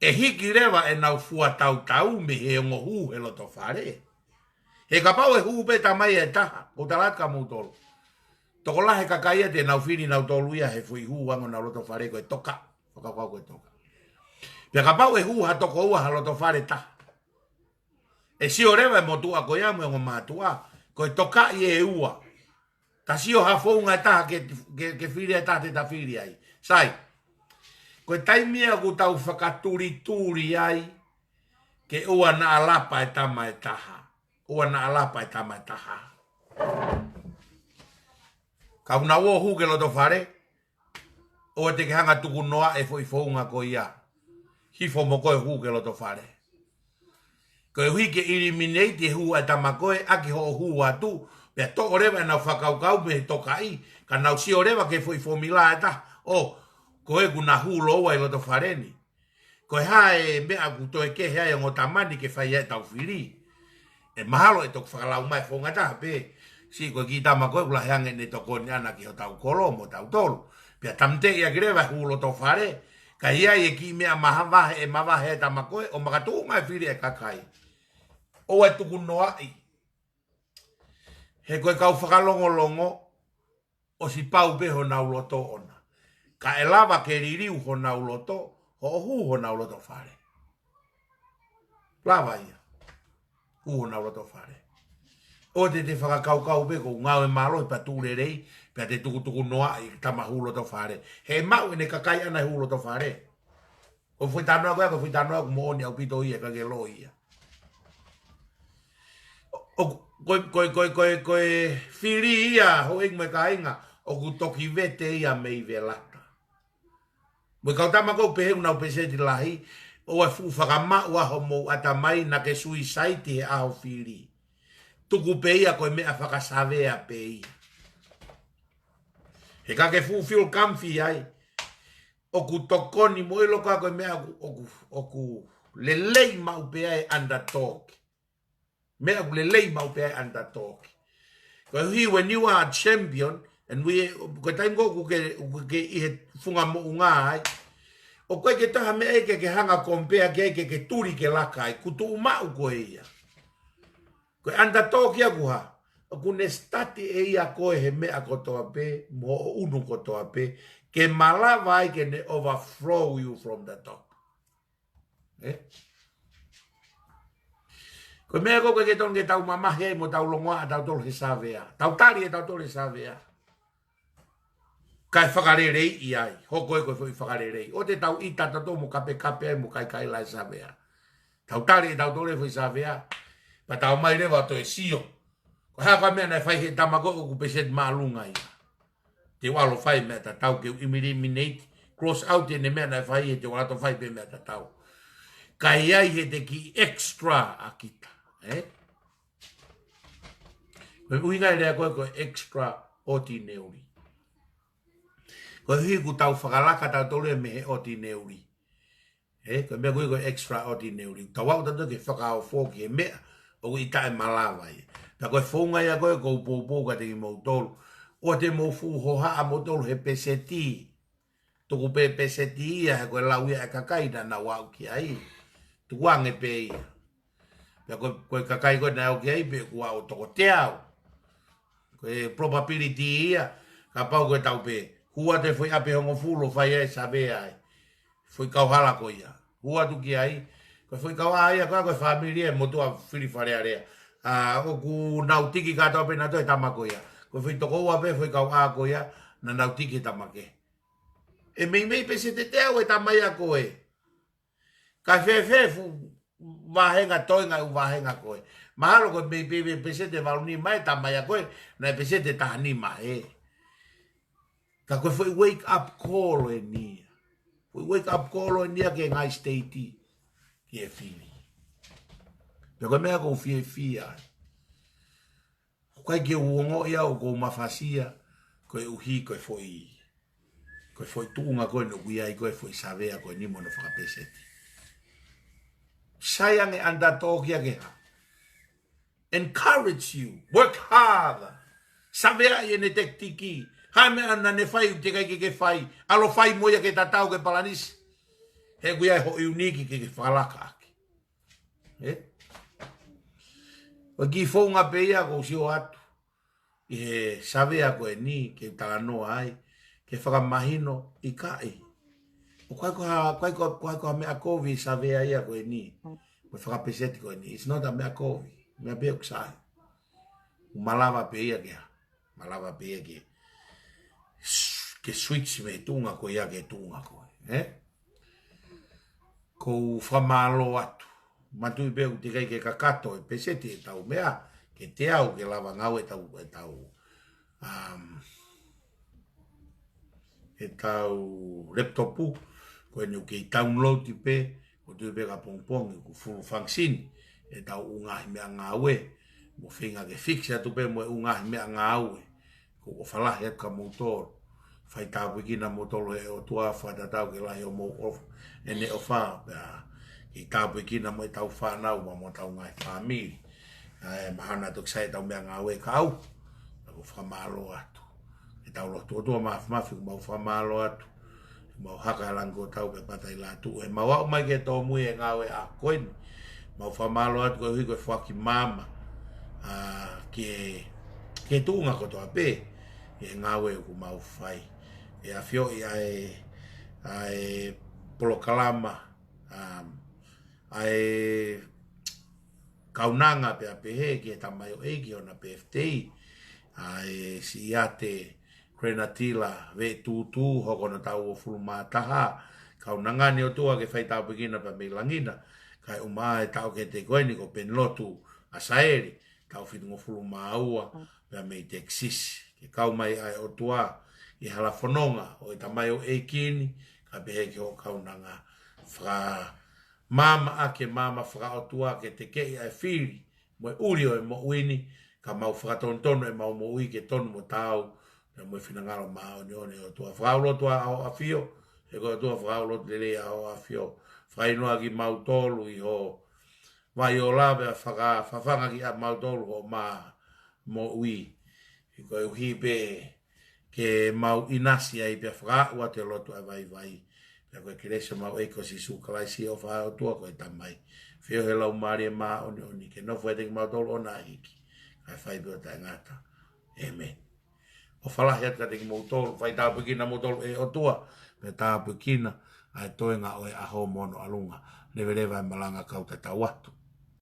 ʻE hiki leva ʻenau fua tautau mei he ongo hū he loto fale. He kapau ʻe hū pē tama ia ʻe taha, ʻoku ou tala atu kia moutolu. Tokolahi e kakai ia te nau fili nautolu ia he foʻi hū ange honau loto fale ko e tokaʻi, fakakaukau ko e tokaʻi. Pea kapau ʻe hū ha toko ua ha loto fale ʻe taha. ʻE sio leva e motuʻa ko ia mo e ongo mātuʻa, ko e tokaʻi ʻe ua. Ta sio ha founga ʻe taha ke, ke, ke fili ʻe taha te ta fili ai. Sai. Ko e taimi ia ʻoku tau fakatulituli ai, ke ʻoua naʻa lapa e tama ʻe taha. ʻOua naʻa lapa e tama ʻe taha. Ka ʻoku nau ō ʻo hū ki loto fale, ʻoua te ke hanga ʻo tuku noa e foʻi founga ko ia. Hifo mo koe ʻo hū ki loto fale. Koeʻuhi ke eliminate e hū ʻa e tama ko ē ʻaki hoʻo hū atu, pea toʻo leva ʻenau fakakaukau mei he tokaʻi, ka nau sio leva ki he foʻi fomila ʻe taha, ʻo, ko ē kuo na hū lōua ʻi loto fale ni. Ko e hā e meʻa ʻoku toe kehe ai ongo tama ni ke fai ai ʻetau fili. ʻE mahalo ʻe toki fakalau mai founga ʻe taha pē. Siʻi ko e kiʻi tama ko ē ʻoku lahi ange ʻene tokoni ʻana ki hotau kolo mo tautolu. Pea tāmateʻi ʻaki leva e hū loto fale. Ka ʻi ai e kiʻi meʻa mavahe, ʻe mavahe e tama ko ē, ʻo makatuʻunga e fili ʻa e kakai. ʻOua ʻe tuku noaʻi. He ko e kau fakalongolongo, ʻosi pau pē honau loto ʻona. Ka ʻe lava ke liliu honau loto, hoʻo hū honau loto fale. Lava ia. Hū honau loto fale. ʻOua te te fakakaukau pē ko e ngāue mālohi pea tuʻu lelei, pea te tukutuku noaʻi e tama hū loto fale. He ʻe maʻu ʻene kakai ʻana e hū loto fale. Ko e foʻi talanoa ko ia, ko e foʻi talanoa ʻoku moʻoni ʻaupito ia, ka ke loi ia. ʻO, ko e, ko e, ko e, ko e, ko e fili ia, houʻeiki mo e kāinga, ʻoku toki vete ia mei Velata. Mo e kau tama ko ē ʻoku pehē ʻoku nau peseti lahi, ʻoua ʻe fuʻu fakamaʻu ʻa hoʻomou ʻatamai naʻa ke suicide he ʻaho fili. Tuku pē ia ko e meʻa fakasavea pē ia. He ka ke fuʻu feel comfy ai, ʻoku tokoni mo ʻilo ko ā ko e meʻa ʻoku, ʻoku, ʻoku lelei maʻu pē ai e underdog. Meʻa ʻoku lelei maʻu pē ai e underdog. Koeʻuhi when you are a champion, and we, ko e taimi ko ē ʻoku ke, ʻoku ke ʻi he funga moʻunga ai, ʻoku ʻikai ke toe ha meʻa ia ke ke hanga ʻo compare ki ai ke ke tuli ke laka ai, kuo tuʻu maʻu koe ia. Ko e underdog ia ko e hā? ʻOku ne study ʻe ia koe he meʻa kotoa pē, mo hoʻo ʻunu kotoa pē, ke malava ai ke ne overthrow you from the top. Ē? Ko e meʻa ko ē ʻoku ʻikai ke tonu ke tau mamahi ai mo tau longoaʻa tautolu he savea. Tau tali ʻe tautolu e savea. Kae fakaleleiʻi ai, hoko ē ko e foʻi fakalelei. ʻOua te tau ʻita tautolu mo kapekape ai mo kaikaila e savea. Tau tali ʻe tautolu e foʻi savea. Pea tau ō mai leva ʻo toe sio. Ko e hā ko ā e meʻa naʻe fai he tama ko ē ʻoku peseti māʻolunga ia. Te u ʻalu ʻo fai e meʻa tatau ke u eliminate, cross out ʻene meʻa naʻe fai he te u ʻalu atu ʻo fai pē meʻa tatau. Ka ʻi ai he te kiʻi extra ʻa kita. Ē? Ko e ʻuhinga e lea ko ē ko e extraordinary. Koeʻuhi ʻoku tau fakalaka tautolu ia mei he ordinary. Ē, ko e meʻa ko ē ko e extraordinary. Tau aʻu tautolu ke fakaofo ki he meʻa ʻoku ʻi taʻemalava ia. Pea ko e founga ia ko ē ʻoku ou poupou kiate kimoutolu. ʻOua te mou fuʻu hohaʻa moutolu he peseti. Tuku pē peseti ia, he ko e lau ia ʻa e kakai naʻa nau aʻu ki ai. Tukuange pē ia. Pea ko, ko e kakai ko ē naʻe aʻu ki ai pē kuo aʻu toko teau. Ko e probability ia, kapau ko e tau pē. Hū atu e foʻi ʻapi ʻe hongofulu ʻo fai ai e savea ai. Foʻi kauhala ko ia. Hū atu ki ai. Ko e foʻi kauʻā ia ko ē ko e fāmili e motuʻa fili Fale Alea. ʻA, ʻoku nau tiki kātoa pē nautolu e tama ko ia. Ko e foʻi tokoua pē foʻi kauʻā ko ia, naʻa nau tiki e tama kehe. ʻE meimei peseti ʻe teau e tama ia ko ē. Kae fēfē fuʻu vāhenga toenga ʻū vāhenga ko ē. Mahalo ko e meimei pē peseti ʻe valu nima e tama ia ko ē, naʻe peseti ʻe taha nima ē. Ka ko e foʻi wake up call eni ia. Foʻi wake up call eni ia ki he ngaahi state, ki he fili. Pea ko e meʻa ʻoku ou fiefia ai. ʻOku ʻikai ke u ongoʻi au ʻoku ou mafasia, koeʻuhi ko e foʻi, ko e foʻi tuʻunga ko ē naʻe ʻi ai ko e foʻi savea ko eni mo hono fakapeseti. Sai ange underdog ia ke hā. Encourage you, work harder. Saveaʻi ʻene tactic. Hā e meʻa naʻa ne fai ʻoku teʻeki ai ke ke fai. ʻAlu ʻo fai mo ia ke tatau ke palanisi. He ʻoku ʻi ai hoʻo unique ke ke fakalaka ʻaki. Ē? Ko e kiʻi founga pē ia ʻoku ou sio atu ʻi he savea ko eni ke talanoa ai, ke fakamahino ʻikai. ʻOku ʻikai ko ha, ʻoku ʻikai ko, ʻoku ʻikai ko ha meʻa kovi e savea ia ko eni. Ko e fakapeseti ko eni. It's not a meʻa kovi. Meʻa pē ʻoku sai. ʻOku malava pē ia ke hā. ʻa lava pē ia ke, ke switch mei he tuʻunga ko ia ki he tuʻunga ko ē, ē? Ko u fakamālō atu. Manatuʻi pē ʻoku teʻeki ai ke kakato e peseti ʻetau meʻa, ke teau ke lava ngāue ʻetau, ʻetau, um, ʻetau laptop, ko eni ʻoku kei download pē, ko u tui pē ka pongipongi ʻoku full function ʻetau ʻū ngaahi meʻangāue, mo feinga ke fix atu pē mo e ʻū ngaahi meʻangāue. Ko u ʻofa lahi atu kia moutolu. Fai tāpuekina moutolu ʻe he ʻOtua, fakatatau ke lahi homou ʻofa, ʻene ʻofa, pea kei tāpuekina mo ʻetau fānau, mo hotau ngaahi fāmili. ʻA e mahalo naʻa toki sai ʻetau meʻangāue kae ʻoua. Pea ko u fakamālō atu. ʻEtau lotu. ʻOtua Māfimafi, ʻoku mau fakamālō atu. ʻOku mau haka ʻi langi ʻo tau pē pata ʻi lātuʻu. ʻOku mau aʻu mai ke tōmui e ngāue ʻa ko eni. Mau fakamālō atu koeʻuhi ko e foaki maama, ā, ki he, ki he tuʻunga kotoa pē, ʻi he ngāue ʻoku mau fai. ʻE ʻafioʻi ʻa e, ʻa e polokalama, ā, ʻa e kaunanga pea pehē ki he tamaioʻeiki ʻi hona birthday, ʻa e Siʻiate Grenadilla Veʻetūtū, hoko hono taʻu uofulu mā taha, kaunanga ni ʻOtua ke fai tāpuekina pea mei langi na, kae ʻumaʻā e taʻokete ko eni ko Penilotu ʻAsaeli, taʻu fitungofulu mā ua, pea mei Texas. Ke kau mai ʻa e ʻOtua ʻi he hala fononga ʻo e tamaioʻeiki ni, kae pehē ki hoʻo kaunanga. Fakamaama ʻaki e maama fakaʻotua ke tekeʻi ʻa e fili mo e ʻuli ʻo e moʻui ni, ka mau fakatonutonu ʻemau moʻui ke tonu mo taau pea mo e finangalo māʻoniʻoni ʻo e ʻOtua. Fakaulo atu ʻa hoʻo ʻAfio, he ko e ʻOtua fakaulo atu lelei ʻa hoʻo ʻAfio. Fakainoa kimautolu ʻi ho vai ʻo lave ʻa faka-, fafanga kimautolu ʻi hoʻo mā moʻui. He koeʻuhi pē ke mau ʻinasi ai pea fakaaʻu atu e lotu ʻa e vaivai. Pea ko e kelesi ʻa homau ʻEiki ko Sīsū Kalaisi, ʻofa ʻa e ʻOtua ko e Tamai, feohi ʻa e Laumālie Māʻoniʻoni, ke nofo ʻiate kimautolu ʻo na hiki, kae fai pē ʻo taʻengata. ʻĒmeni. ʻOfa lahi atu kiate kimoutolu, fai tāpuekina moutolu ʻe he ʻOtua, pea tāpuekina ʻa e toenga ʻo e ʻaho mo hono ʻalunga. Leveleva e malanga kau tatau atu.